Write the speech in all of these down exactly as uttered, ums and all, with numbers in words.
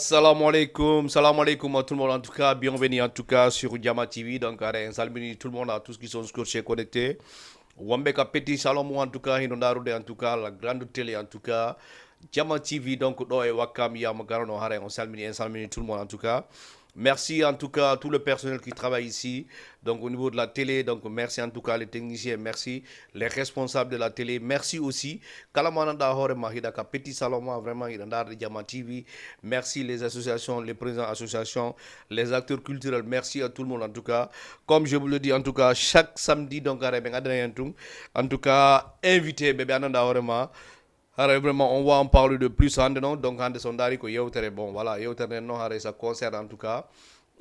Salam alaikum, salam alaikum à tout le monde. En tout cas, bienvenue en tout cas sur Diama T V. Donc, allez, un salut à tout le monde, à tous qui sont scotchés connectés. Wambe ka Petit Salon, en tout cas, hino darude, en tout cas, la grande télé, en tout cas, Diama T V. Donc, do e wakam ya magarano hare, on salmini, un salut tout le monde, en tout cas. Merci en tout cas à tout le personnel qui travaille ici. Donc au niveau de la télé, donc merci en tout cas les techniciens, merci les responsables de la télé, merci aussi Kalamana da Horema Hidaka Petit Saloma, vraiment il a de Diama T V. Merci les associations, les présidents associations, les acteurs culturels, merci à tout le monde en tout cas. Comme je vous le dis en tout cas, chaque samedi donc à Rebeng Adrien Tung, en tout cas invité bébé Ananda Horema. Haray vraiment on va en parler de plus hande non, donc hande so on daari ko yewtere, bon voilà, yewtere nden non, haray ça concerne en tout cas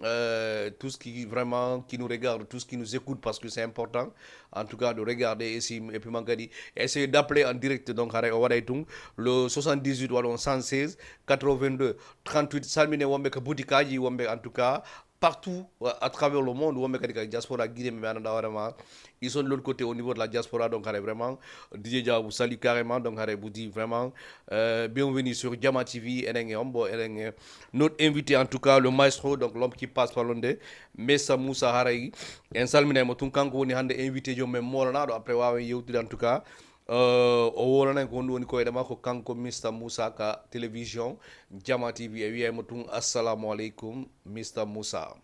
euh, tout ce qui vraiment qui nous regarde, tout ce qui nous écoute, parce que c'est important en tout cas de regarder ici et puis man kadi essayer d'appeler en direct. Donc haray o waɗay tun le soixante-dix-huit waɗon cent seize quatre-vingt-deux trente-huit, salmine wonɓe ka boutique aji, wonɓe en tout cas partout euh, à travers le monde, wonɓe kadi ka diaspora Guinée, mais ananda vraiment ils sont de l'autre côté au niveau de la diaspora. Donc haray vraiment Didier Dia vous salue carrément. Donc haray vous dit vraiment euh, bienvenue sur Diama T V. Enen e hombo, enen e notre invité en tout cas, le maestro, donc l'homme qui passe par l'onde, Messa Moussa. Haray en salminay mo tun, kanko woni hande invité jom men molanaɗo, après wawen yewtude en tout cas euh, o wolana en ko honɗum woni koyɗe makko, kanko Mister Moussa ka télévision Diama T V. E wiyay mo tun assalamu aleykum Mister Moussa.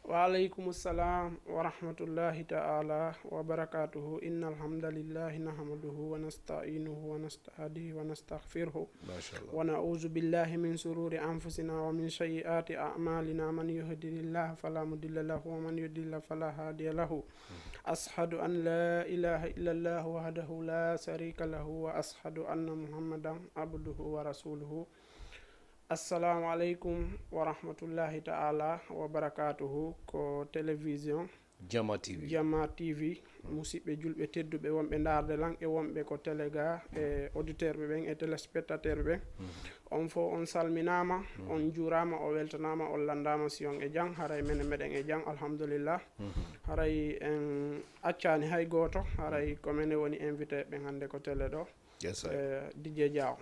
وعليكم السلام ورحمة الله تعالى وبركاته. إن الحمد لله نحمده ونستعينه ونستهديه ونستغفره. ما شاء الله. ونعوذ بالله من شرور أنفسنا ومن سيئات أعمالنا. من يهده الله فلا مضل له ومن يضلل فلا هادي له. أشهد أن لا إله إلا الله وحده لا شريك له وأشهد أن محمدا عبده ورسوله. Assalamu aleykum wa rahmatullahi ta'ala wa barakatuhu. Ko télévision Diama T V. Diama T V. Musidɓe julɓe tedduɓe wonɓe ndaarde lan e wonɓe ko télé ga e auditeur ɓe ɓen e téléspectateur ɓe ɓen, on fof on salminaama, on juuraama, o weltanaama, on lanndaama si on e jam. Haray mene meɗen e jam, alhamdulillah. Haray en accaani hay gooto, haray ko mene woni invité ɓen hannde ko télé ɗo. Yes, sir. Eh, Didier Diaw.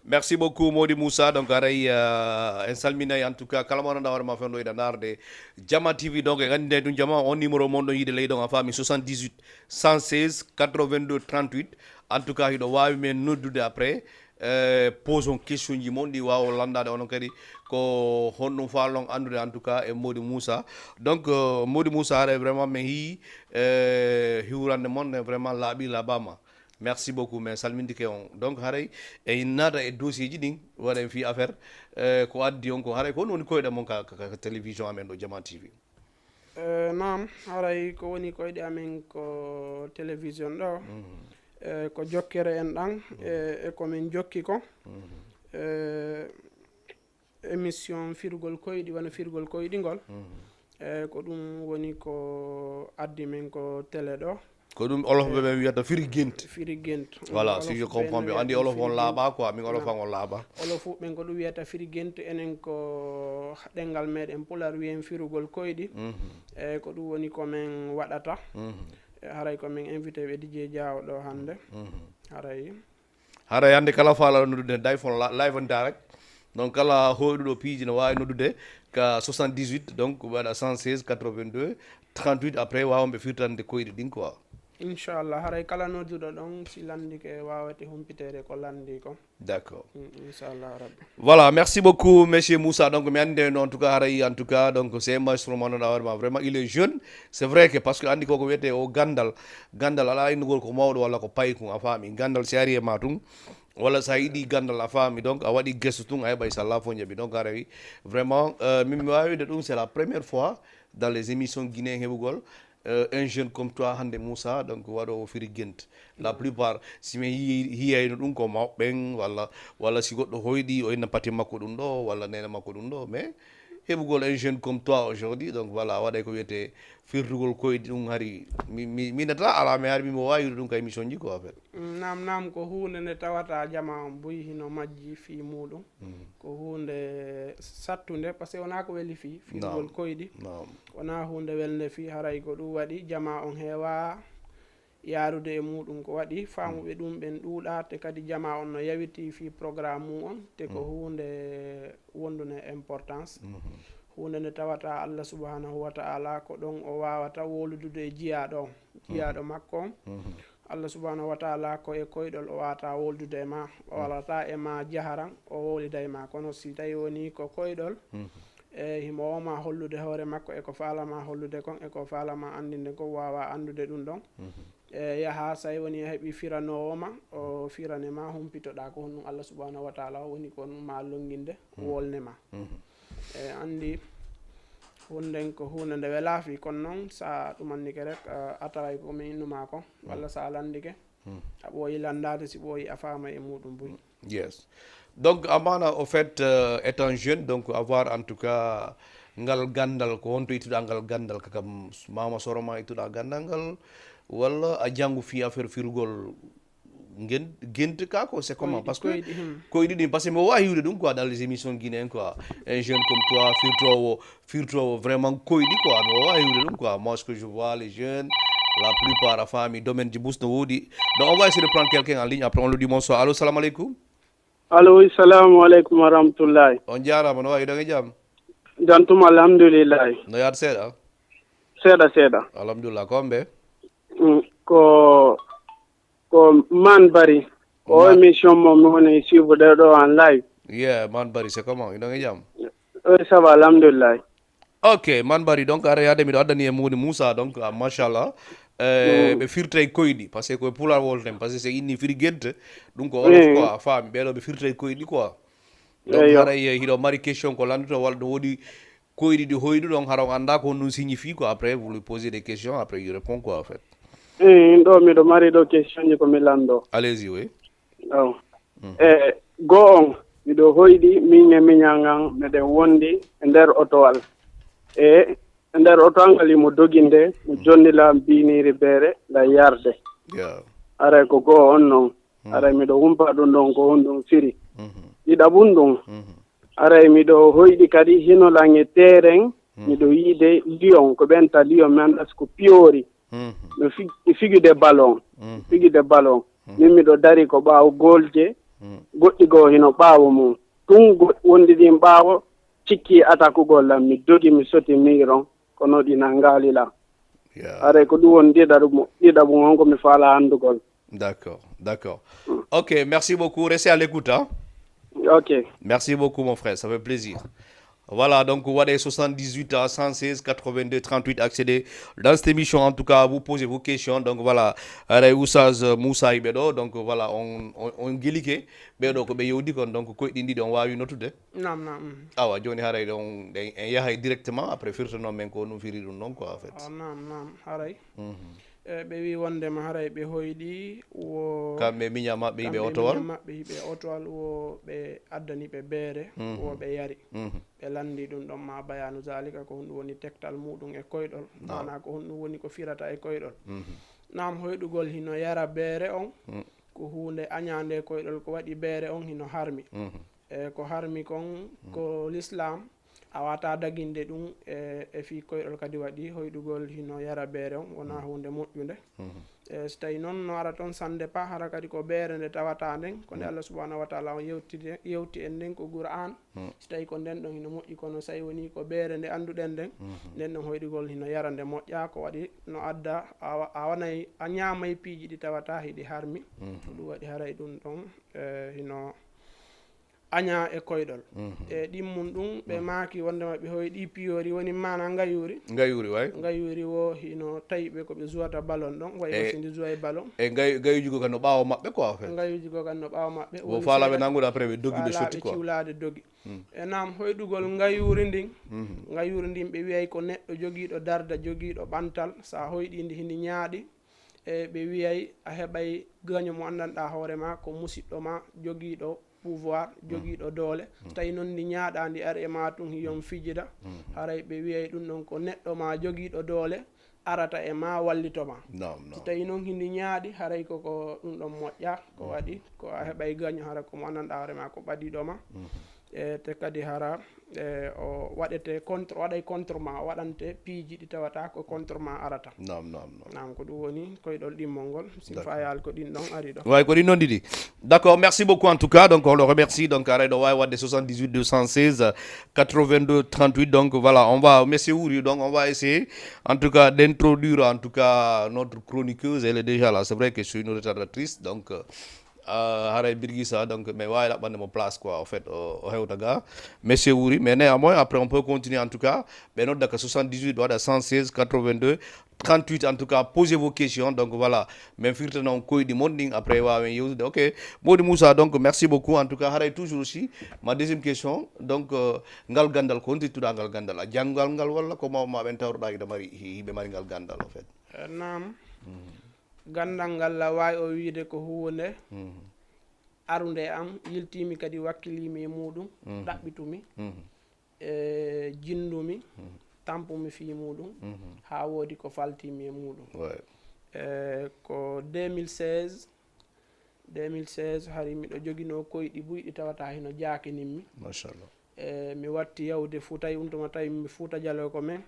Merci beaucoup Mody Moussa. Donc haray euh, en salminay en tout cas kala mo ganduɗa hoore ma fen ɗo iɗa ndaarde Diama T V. Donc e gandi nde ɗum Diama, on numéro mon ɗon yiide ley ɗon a faami, soixante-dix-huit cent seize quatre-vingt-deux trente-huit. En tout cas hiɗo wawi men noddude après euh, pose on question ji mon ɗi wawa lanndade onon kadi ko honɗum faalon anndude en tout cas e Mody Moussa. Donc euh, Mody Moussa haray vraiment mi yii euh, hiwrande mon vraiment laaɓi laaɓama. Merci beaucoup, mais salmindike on. Donc haray e naata e dossier ji ɗin waɗen fi affaire euh, ko addi on ko haray ko woni koyɗe mon ka, ka, ka télévision amen ɗo Diama T V. Eh, naam, haray ko woni koyɗe amen ko télévision ɗo. Eh, ko jokkere en ɗan e, e ko min jokki ko. Eh, émission firugol koyɗi, wano firugol koyɗi ngol. Eh, ko ɗum woni ko addi men ko télé ɗo. Ko ɗum olof ɓe ɓen wiyata firi gent. Firi gent. Voilà, si je comprends bien. Andi olof on laaɓa quoi, min olof an on laaɓa. Olof ɓen ko ɗum wiyata firi gent, enen ko ɗengal meɗen pular wiyen firugol koyɗi. Eh, ko ɗum woni ko men waɗata. Eh, haray ko men invité ɓe Didier Diaw ɗo hannde. Haray Haray hannde kala faala noddude live on la- live on direct. Donc kala hoyɗuɗo piiji no wawi noddude ka soixante-dix-huit, donc waɗa cent seize quatre-vingt-deux trente-huit, après wawan ɓe firtande koyɗi ɗin quoi. Inchallah, haray kala nodduɗo ɗon si lanndike wawete humpiteede ko lanndi ko. D'accord. Mm, inchallah rabbi. Voilà, merci beaucoup monsieur Moussa. Donc mi andi non en tout cas haray en tout cas donc c'est un maestro mo ganduɗa hoore ma vraiment il est jeune. C'est vrai que parce que andi koko wiyete o gandal, gandal ala innugol ko mawɗo walla ko paykun, a faami, gandal si ari e ma tun walla sa yiɗi gandal a faami, donc a waɗi gestu tun a heɓay salla fo jaɓi. Donc haray vraiment euh, min mi wawi wide ɗum c'est la première fois dans les émissions guinéen heɓugol euh, un jeune comme toi hannde Moussa, donc waɗowo firi gent. La plupart si mi yi- yiyayno ɗum ko mawɓen walla walla si goɗɗo hoyɗi o inna pati makko ɗum ɗo walla nene makko ɗum ɗo, mais heɓugol un jeune comme toi aujourd'hui, donc voilà, waɗay ko wiyete firtugol koyɗi ɗum hari mi- mi- minata ala, mais hari mimo wawi yiɗude ɗum ka émission ji quoi en fait. Mm, naam, naam, ko huunde nde tawata jama on buy hino majji fii muuɗum. Ko huunde sattunde, parce que wonaa ko weli fii firugol koyɗi. Naam. Wonaa huunde welnde fii, haray ko ɗum waɗi jama on heewa yaarude e muɗum. Ko waɗi faamuɓe ɗum ɓen ɗuuɗaa, te kadi jamaa on no yawitii fii programme mum on, te ko huunde wondude importance. Huunde nde tawata Allah subhanahu wa ta'ala ko ɗon o waawata wowludude e jiyaaɗo on, jiyaaɗo makko on. Allah subhanahu wa ta'ala ko e koyɗol o waawata wowludude e maa, o waɗata e maa jaharan, o wowlida e maa. Kono si tawi woni ko koyɗol, e himo woma hollude hoore makko e ko faalama hollude kon, e ko faalama anndinde kon, waawa anndude ɗum ɗon. E yaha, so tawi woni a heɓi firanoowo ma, o firane ma, humpitoɗaa ko honɗum Allah subhanahu wa ta'ala o woni kon ma longinde, wolne ma. E anndi hunden ko huunde nde welaa fii, kono noon so a ɗumannike rek, a, a taway ko min innuma ko, walla so a lanndike, a ɓooyi lanndaade, si ɓooyi a faama e muɗum buy. Yes. Donc, Amana, au fait, euh, étant jeune, donc avoir en tout cas ngal gandal, ko honto ittuɗa ngal gandal, ka kam mama soro ma ittuɗa gandal ngal, walla a jangu fi affaire firugol gen- gente ka ko, c'est comment? Parce que koyɗi ɗin, parce que mi wawi hiwde ɗum quoi, dans les émissions guinéennes quoi, un jeune comme toi, firtowo firtowo vraiment koyɗi quoi, mi wawa hiwde ɗum quoi. Moi, ce que je vois, les jeunes, la plupart a faami domaine ji bus no woodi. Donc on va essayer de prendre quelqu'un en ligne, après on lui dit bonsoir. Allô, salam aleykum. Allo, salamu aleykum wa rahmatullahi. On jaarama, no wawi ɗon e jam? Jantum, alhamdulillahi. No yaat seeɗa? Seeɗa seeɗa. Alhamdulillah, ko homɓe? Mm, ko ko Man Bari. O émission mo mi woni suivre ɗo en live. Yeah, Man Bari, c'est comment? Iɗon e jam? Oui, ça va, alhamdulillah. Ok, Man Bari, donc aɗa yaade miɗo addani e moni Moussa, donc ah, machallah. Eh, ɓe firtay koyɗi, parce que koye pular wolten, parce que c'est inni firi gente, ɗum ko olof quoi, a faami, ɓeɗo ɓe firtay koyɗi quoi. Donc haray eh, hiɗo mari question ko lanndito walla ɗum woodi koyɗi ɗi hoyɗu ɗon, hara on annda ko honɗum signifie quoi, après vous lui posez des questions, après il répond quoi en fait. Ɗo miɗo mari ɗo question ji ko mi lanndo. Allez-y, oui. Aw. E goo on, miɗo hoyɗi, min e miñal ngal, meɗen wondi e nder otowal. E e nder otowal ngal, himo dogi nde, mo jonni la biiniiri beere, la yarde. Haray ko goo on non. Haray miɗo humpa ɗum ɗon ko honɗum firi. Ɗiɗaɓun ɗum. Haray miɗo hoyɗi kadi hino lan e teeren, miɗo yiide lion, ko ɓen ta lion, mi annda si ko piyoori. No fi- figude ballon, figude ballon. Min miɗo dari ko ɓaawo golje, goɗɗi goo hino ɓaawo mum. Tun goɗɗi wondi ɗin ɓaawo, cikki atakugol lan, mi dogi, mi soti miiron, kono ɗi nangaali lan. Haray ko ɗum woni ɗiɗaɓun, ɗiɗaɓun on ko mi faala anndugol. D'accord, d'accord. Ok, merci beaucoup. Restez à l'écoute, hein. Ok. Merci beaucoup, mon frère, ça fait plaisir. Voilà, donc, waɗe soixante-dix-huit à cent seize quatre-vingt-deux trente-huit, accédez dans cette émission. En tout cas, vous posez vos questions. Donc, voilà, haray Oustaz Moussa iɓe ɗo. Donc, voilà, on, on, on gelike ɓeɗo ko ɓe yewdi kon. Donc, koyɗi ɗiɗi on wawi notude. Naam, naam. Awa, joni haray ɗon en yahay directement après firtono men ko ɗum firi ɗum ɗon quoi en fait. Naam, naam, haray. E ɓe wi wondema haray ɓe hoyɗi wo kamɓe miña maɓɓe yiɓe otowal. Maɓɓe yiɓe otowal wo ɓe addani ɓe beere wo ɓe yari. Ɓe lanndi ɗum ɗon ma bayanu zalika ko honɗum woni tektal muɗum e koyɗol, mana ko honɗum woni ko firata e koyɗol. Naam, hoyɗugol hino yara beere on ko huunde añaande e koyɗol, ko waɗi beere on hino harmi. E ko harmi kon ko l'islam a wata daginde ɗum e, e fii koyɗol kadi waɗi hoyɗugol hino yara beere on wona huunde moƴƴunde. E so tawi noon no ara toon sande pa hara kadi ko beere nde tawata nden ko nde Allah subhanahu wa taala on yewtide yewti en nden ko qur'an. So tawi ko nden ɗon hino moƴƴi kono so tawi woni ko beere nde annduɗen nden, nden ɗon hoyɗugol hino yara nde moƴƴa ko waɗi no adda a wa- a wanay a ñaamay piiji ɗi tawata hiɗi harmi. Ko ɗum waɗi haray ɗum ɗon e hino aña e koyɗol. E ɗimmun ɗum ɓe maaki wondema ɓe hoyɗi piyoori woni mana ngayuuri. Ngayuuri way. Ngayuuri wo hino tawi ɓe ko ɓe zuwata ballon ɗon way ko sindi zuwa e ballon. E ngayuuji goo kan no ɓaawo maɓɓe quoi en fait. Ngayuuji goo kan no ɓaawo maɓɓe. Wo faala ɓe nangude après ɓe dogi ɓe sotti quoi. Ciwlaade dogi. E naam hoyɗugol ngayuuri ndin. Ngayuuri ndin ɓe wiyay ko neɗɗo jogiiɗo darda jogiiɗo ɓantal sa hoyɗi ndi hini ñaaɗi. E ɓe wiyay a heɓay gaño mo anndanɗa hoore ma ko musiɗɗo ma jogiiɗo pouvoir jogiiɗo doole. So tawi noon ndi ñaaɗa ndi ari e ma tun hiyon fijida haray ɓe wiyay ɗum ɗon ko neɗɗo ma jogiiɗo doole arata e ma wallito ma. So tawi noon hindi ñaaɗi haray koko ɗum ɗon moƴƴa ko waɗi ko a heɓay gaño hara ko mo anndanɗa hoore ma ko ɓadiɗo ma. E te kadi hara e o waɗete contre, o waɗay contre ma, o waɗante piiji ɗi tawata ko contre ma arata. Naam, naam, naam. Naam, ko ɗum woni koyɗol ɗimmol ngol. Sin D'accord. Fayaali ko ɗin ɗon ari ɗo. Ouais, ko ɗin noon ɗiɗi. D'accord, merci beaucoup en tout cas. Donc on le remercie. Donc aray ɗo wawi wadde soixante-dix-huit deux cent seize quatre-vingt-deux trente-huit. Donc voilà, on va, monsieur Wuri, donc on va essayer en tout cas d'introduire en tout cas notre chroniqueuse. Elle est déjà là. C'est vrai que c'est une retardatrice. Donc euh, euh, haray Birgisa, donc mais wawi laɓɓande mo place quoi, en fait o, o hewta ga. Monsieur Wuri, mais néanmoins après on peut continuer en tout cas. Ɓe nodda ka soixante-dix-huit waɗa cent seize quatre-vingt-deux trente-huit. En tout cas posez vos questions. Donc voilà, min firtana on koyɗi mon ɗin, après wawen yewtude. Ok, Mody Moussa, donc merci beaucoup en tout cas. Haray toujours aussi ma deuxième question, donc euh, ngal gandal, ko honto ittuɗa ngal gandal? A janngal ngal walla ko mawɓe ma ɓen tawruɗa hiɗa mari, hi- hiɓe mari ngal gandal en fait? Eh, naam. Gandal ngal la wawi o wiide ko huunde arunde e am, yiltimi kadi wakkilimi e muɗum, ɗaɓɓitumi, e jindumi, tampumi fii muɗum, haa woodi ko faltimi e muɗum. Ouais. E ko deux mille seize, deux mille seize hari miɗo joginoo koyɗi buy ɗi tawata hino jaakinimmi. Machallah. E mi watti yawde Fuuta, e on tuma tawi mi Fuuta Jaloo ko men.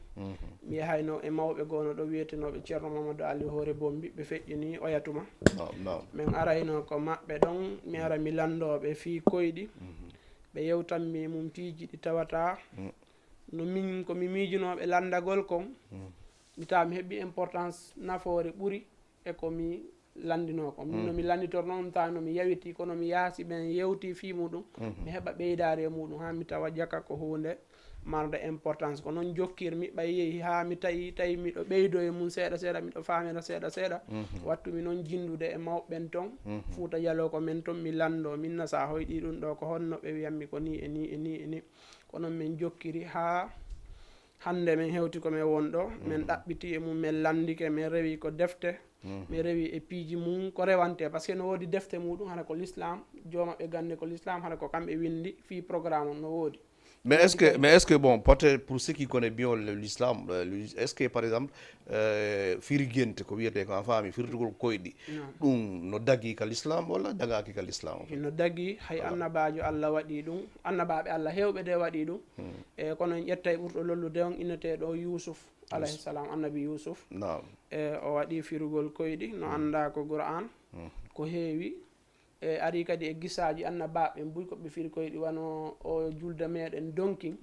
Mi yahayno e mawɓe goono ɗo wiyetenooɓe Ceerno Mamadou Ali Hoore Bombi, ɓe feƴƴini oya tuma. Naam, naam. Min arayno ko maɓɓe ɗon, mi ara mi lanndoo ɓe fii koyɗi. Ɓe yewtanmi e mum piiji ɗi tawata no min ko mi miijunooɓe lanndagol kon. Mi tawa mi heɓi importance, nafoore ɓuri e ko mi lanndinoo kon. Min no mi lannditornoo ɗum, tawa no mi yawiti, kono mi yaasi ɓen yewti fii muɗum, mi heɓa ɓeydaari e muɗum, haa mi tawa jaka ko huunde marnde importance. Ko noon jokkirmi, ɓay yehi haa mi tawi, tawi miɗo ɓeydoo e mum seeɗa seeɗa, miɗo faamira seeɗa seeɗa. Wattumi noon jinndude e mawɓe ɓen ton, Fuuta Jaloo ko men ton, mi lanndoo, min na sa hoyɗi ɗum ɗo, ko honno ɓe wiyammi ko nii e nii e nii e nii. Ko noon min jokkiri haa hannde min hewti ko min won ɗo, min ɗaɓɓiti e mum, min lanndike, min rewi ko defte, min rewi e piiji mum ko rewante, parce que no woodi defte muɗum, hara ko l'islam, jooma ɓe gannde ko l'islam, hara ko kamɓe winndi fii programme on no woodi. Mais est-ce que, mais est-ce que, bon, peut-être pour ceux qui connaissent bien le- l'islam, euh, le- est-ce que par exemple euh, firi gente ko wiyete ko a faami firtugol koyɗi, ɗum no dagi ka l'islam walla dagaki ka l'islam? No dagi, hay annabaajo Allah waɗi ɗum, annabaaɓe Allah heewɓe de waɗi ɗum. E kono en ƴettay ɓurɗo lollude on, inneteeɗo Yuusuf alayhi salam, annabi Yuusuf. Naam. E o waɗi firugol koyɗi, no anndaa ko Qur'an, ko heewi. E ari kadi e gisaaji annabaaɓe ɓen buy ko ɓe firi koyɗi, wano o julde meɗen donkin.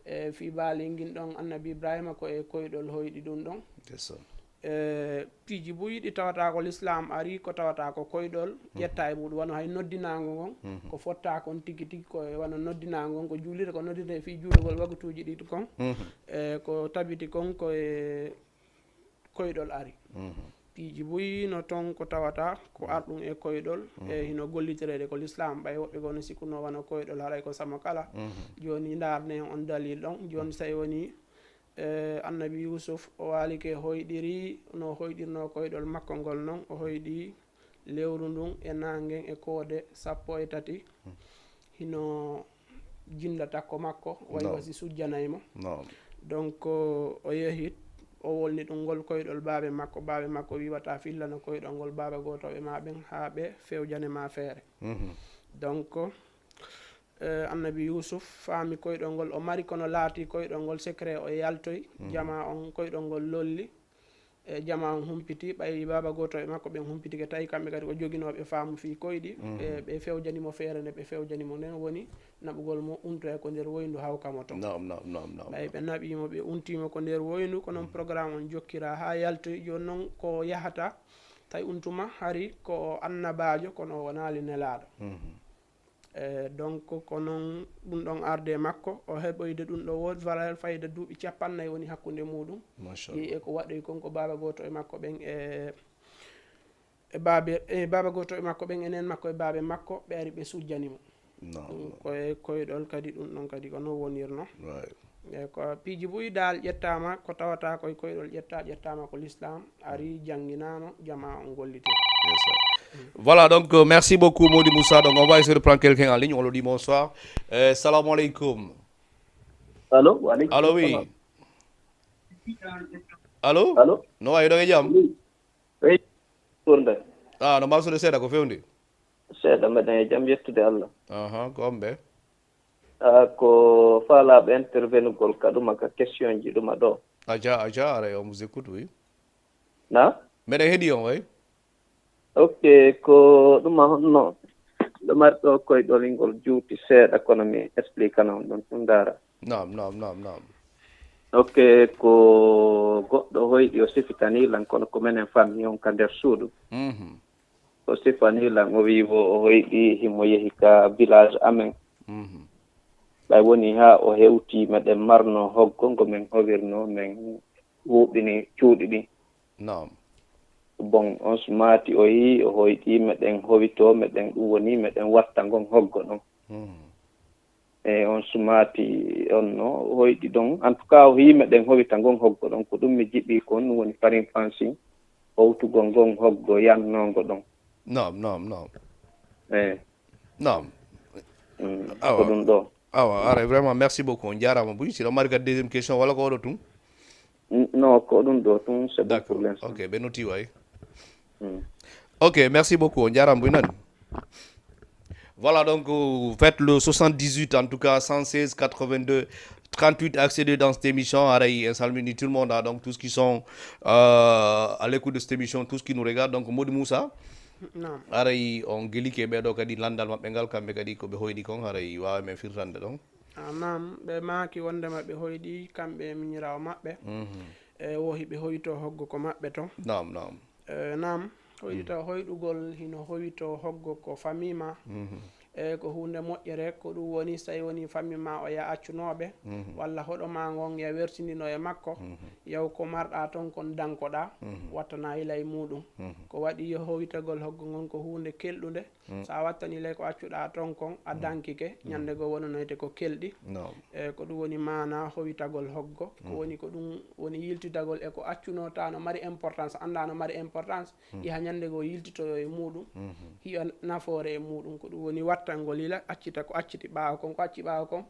E fii baalingin ɗon annabi Ibrahima ko e koyɗol hoyɗi ɗum ɗon. Ndeysaan. E piiji buy ɗi tawata ko l'islam ari, ko tawata ko koyɗol ƴetta e muɗum, wano hay noddinaango ngon, ko fotta kon tigi tigi, ko e wano noddinaango ngon, ko juulirde, ko noddirte fii juulugol wagutuuji ɗi kon. E ko tabiti kon ko e koyɗol ari. Piiji buy no ton ko tawata ko arɗum e koyɗol, e hino gollitireede ko l'islam, ɓay woɓɓe goo no sikkunoo wano koyɗol haray ko sama kala. Jooni ndaarne on dalil ɗon. Jooni so tawi woni e annabi Yuusuf o waalike hoyɗiri no hoyɗirnoo koyɗol makko ngol non, o hoyɗi lewru ndun e naangen e koode sappo e tati. Hino jinnda takko makko, wayi Naam. Wasi sujjanay mo. Naam. Donc o yehi, o wolni ɗum ngol koyɗol baabe makko. Baabe makko wiwata fillano koyɗol ngol baaba gootooɓe ma ɓen haa ɓe fewjane ma feere. Donc eh, annabi Yuusuf faami koyɗol ngol o mari, kono laati koyɗol ngol secret, o yaltoy. Jama on koyɗol ngol lolli. E jama on humpiti, ɓay baaba gootooɓe makko ɓen humpitike, tawi kamɓe kadi ko joginooɓe faamu fii koyɗi. E ɓe fewjani mo feere nde ɓe fewjani mo nden woni naɓugol mo untoya ko nder woyndu hawka mo ton. Naam, naam, naam, naam. Ɓay ɓe naɓi mo, ɓe unti mo ko nder woyndu, ko non programme on jokkira haa yaltoy. Jooni non ko yahata, tawi on tuma hari ko annabaajo, kono o wonaali nelaaɗo. E donc ko non ɗum ɗon arde e makko, o heɓoyde ɗum ɗo woodi valeur fayda duuɓi cappannayi woni hakkunde muɗum. Machallah. Yehi e ko waɗoyi kon ko baaba gooto e makko ɓen e e baabe e baaba gooto e makko ɓen, e neen makko e baabe makko, ɓe ari ɓe sujjani mo. Naam. Ɗum koye koyɗol kadi, ɗum ɗon kadi ko non wonirno. Right. E ko piiji buy dal ƴettaama, ko tawata koye koyɗol ƴetta, ƴettaama ko l'islam, ari jannginaama, jama on gollitiri. Yes, sir. Voilà, donc euh, merci beaucoup Mody Moussa. Donc on va essayer de prendre quelqu'un en ligne. On lui dit bonsoir. Euh, salam alaikum. Allo, wa alaikum Allô, oui. salam. Allô? Allo? No wayi ɗo e jam? Eyi, ɓurnde. Ah, no mbaɗɗon seeɗa, ko fewndi? Seeɗa, mbeɗen e jam, yettude Allah. Aha, ko homɓe? Ah, ko faalaaɓe intervenugol ka ɗuma, ka question ji ɗuma ɗo. Aja, aja, ara, on vous écoute, oui. Na? Meɗen heɗi on, oui. Ok, ko ɗuma honno ɗo mari ɗo koyɗolingol juuti seeɗa, kono mi explique non ɗum ɗum ndaara. Naam, naam, naam, naam. Ok, ko goɗɗo hoyɗi o sifitani lan, kono ko menen famille on ka nder suudu. Mhm. O sifani lan, o wi wo o hoyɗi, himo yehi ka village amen. Mhm. Ɓay woni haa o hewti, meɗen marno hoggo ngo men howirno, men huuɓini cuuɗi ɗin. Naam. Bon, on sumaati o yi, o hoyɗi, meɗen howito, meɗen ɗum woni, meɗen watta ngon hoggo ɗon. Mhm. E on sumaati on no hoyɗi ɗon. En tout cas, o yi meɗen howita ngon hoggo ɗon. Ko ɗum mi jiɓi kon, ɗum woni farin fansin howtugol ngon hoggo yannongo ɗon. Naam, naam, naam. Eh. Naam. Mm, ko Awa. Ɗum ɗo. Awa, ara, vraiment, merci beaucoup. On jaaraama buy. Si ɗo mari ka deuxième question, wala ko oɗo tun? N-, non, ko ɗum ɗo tun, c'est bon pour D'accord. L'instant. Ok, ɓe noti way. Mm. Ok, merci beaucoup. On jaaraama buy nani. Voilà, donc, euh, faites le soixante-dix-huit, en tout cas, cent seize, quatre-vingt-deux, trente-huit, accéder dans cette émission. Aray, en salmini tout le monde, hein, donc tous ceux qui sont, euh, à l'écoute de cette émission, tous ceux qui nous regardent. Donc, Modi Moussa, Naam. Aray, on gelike ɓe ɗo kadi landal maɓɓe ngal, kamɓe kadi ko ɓe hoyɗi kon, aray, waawa men firtande ɗon. Ah, naam, ɓe maaki wondema ɓe hoyɗi, kamɓe e miñiraawo maɓɓe. Mhm. E wo hiɓe hoyto hoggo ko maɓɓe ton. Naam, naam. E, naam, hoyɗita Mm. hoyɗugol hino hoyto hoggo ko famille ma. Mhm. E, ko huunde moƴƴere, ko ɗum woni, so tawi woni famille ma o ya accunooɓe, Mhm. walla hoɗo ma ngon ya wertindino e makko, Mhm. yaw ko marɗa ton kon dankoɗa, Mhm. wattana ila e muɗum. Mhm. Ko waɗi yo hoytagol hoggo ngon ko huunde kelɗunde, Mm. So a wattani ley ko accuɗaa ton kon, a Mm. dankike, Mm. ñande goo wononoyte ko kelɗi. No. E ko ɗum woni maana howitagol hoggo. Ko Mm. woni ko ɗum woni yiltitagol e ko accunoo ta no mari importance, anndaa no mari importance, Mm. yaha ñande goo yiltitoyo e muɗum, Mhm. hiya nafoore e muɗum. Ko ɗum woni wattangol yila, accita ko acciti ɓaawo kon, ko acci ɓaawo kon,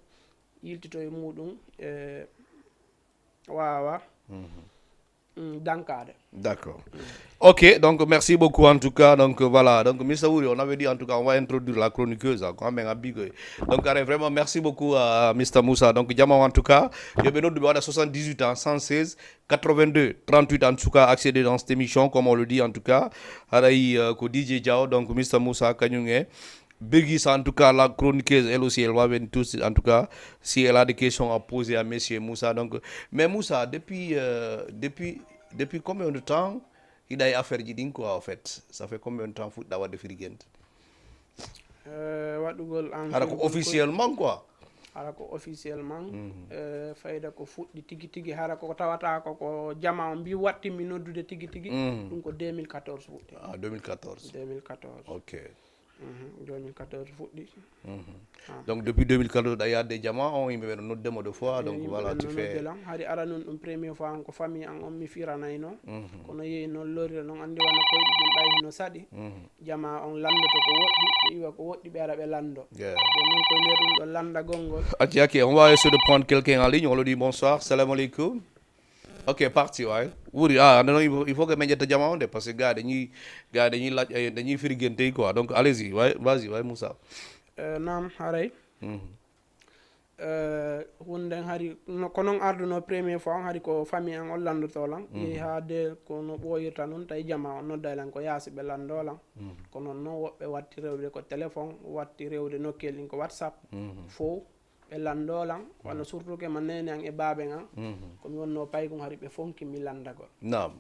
yiltito e muɗum, e waawa. Mhm. Mm, dankaade. D'accord. Ok, donc merci beaucoup en tout cas. Donc voilà, donc Mister Wuri, on avait dit en tout cas, on va introduire la chroniqueuse, hein, quand même, à Bigoy. Donc, allez, vraiment, merci beaucoup à Mister Moussa. Donc, Diamant, en tout cas, il y a soixante-dix-huit ans, cent seize, quatre-vingt-deux, trente-huit, en tout cas, accéder dans cette émission, comme on le dit, en tout cas. Aray, euh, ko D J Diaw, donc Mister Moussa, Kanyunge. Biggie, ça, en tout cas, la chroniqueuse, elle aussi, elle va venir tout de suite, en tout cas, si elle a des questions à poser à Monsieur Moussa. Donc, mais Moussa, depuis, euh, depuis, depuis combien de temps hiɗa e affaire ji ɗin, quoi, en fait? Ça fait combien de temps fuɗɗa waɗde Firiguento? Euh, waɗugol an hara ko Firiguento ko officiellement, quoi? Hara ko officiellement, Mhm. euh, fayda ko fuɗɗi tigi tigi, hara ko tawata ko, ko jama on mbi wattinmi noddude tigi tigi, Mhm. ɗum ko deux mille quatorze fuɗɗi. Ah, deux mille quatorze. Deux mille quatorze. Ok. Mhm, deux mille quatorze fuɗɗi. Mhm. Ah. Donc, depuis deux mille quatorze, a yaade jama on, yimɓe ɓe no nodde mo de fois, donc, yimɓe voilà, ɓe tu no fais nodde lan. Hari ara nun ɗum premier fois, an ko famille an on mi firanayno. Mhm. Kono yehi noon lorira noon, anndi wano koyɗi ɗin ɓay hino saɗi. Mhm. Jama on landoto ko woɗɗi, ɓe iwa ko woɗɗi, ɓe ara ɓe lando. Yeah. Ɓe noon koye nder ɗum ɗo landagol ngol. Acci, ok, on va essayer de prendre quelqu'un en ligne. On lui dit bonsoir, salam alaikum. Ok, parti, ouais. Wuri, ah, non, non, il faut, il faut que men ƴetta jama on de, parce que gars dañuy, gars dañuy laaj, eh, dañuy Firiguento yi, quoi. Donc, allez-y, ouais, vas-y, ouais, Moussa. Euh, naam, haray. Mhm. Euh, hunden hari, no, ko non arduno premier fois on, hari ko famille an on landoto lan. Mhm. Yehi haa de ko no ɓooyirta non, tawi jama on nodday lan ko yaasi ɓe lando lan. Mhm. Ko non non woɓɓe watti rewde ko téléphone, watti rewde nokkel ɗin ko WhatsApp. Mhm. Fow. Ɓe lanndo lan, wano surtout ke ma neene an e baaben an. Mhm. Ko mi wonno paykun, hari ɓe fonki mi lanndagol. Naam.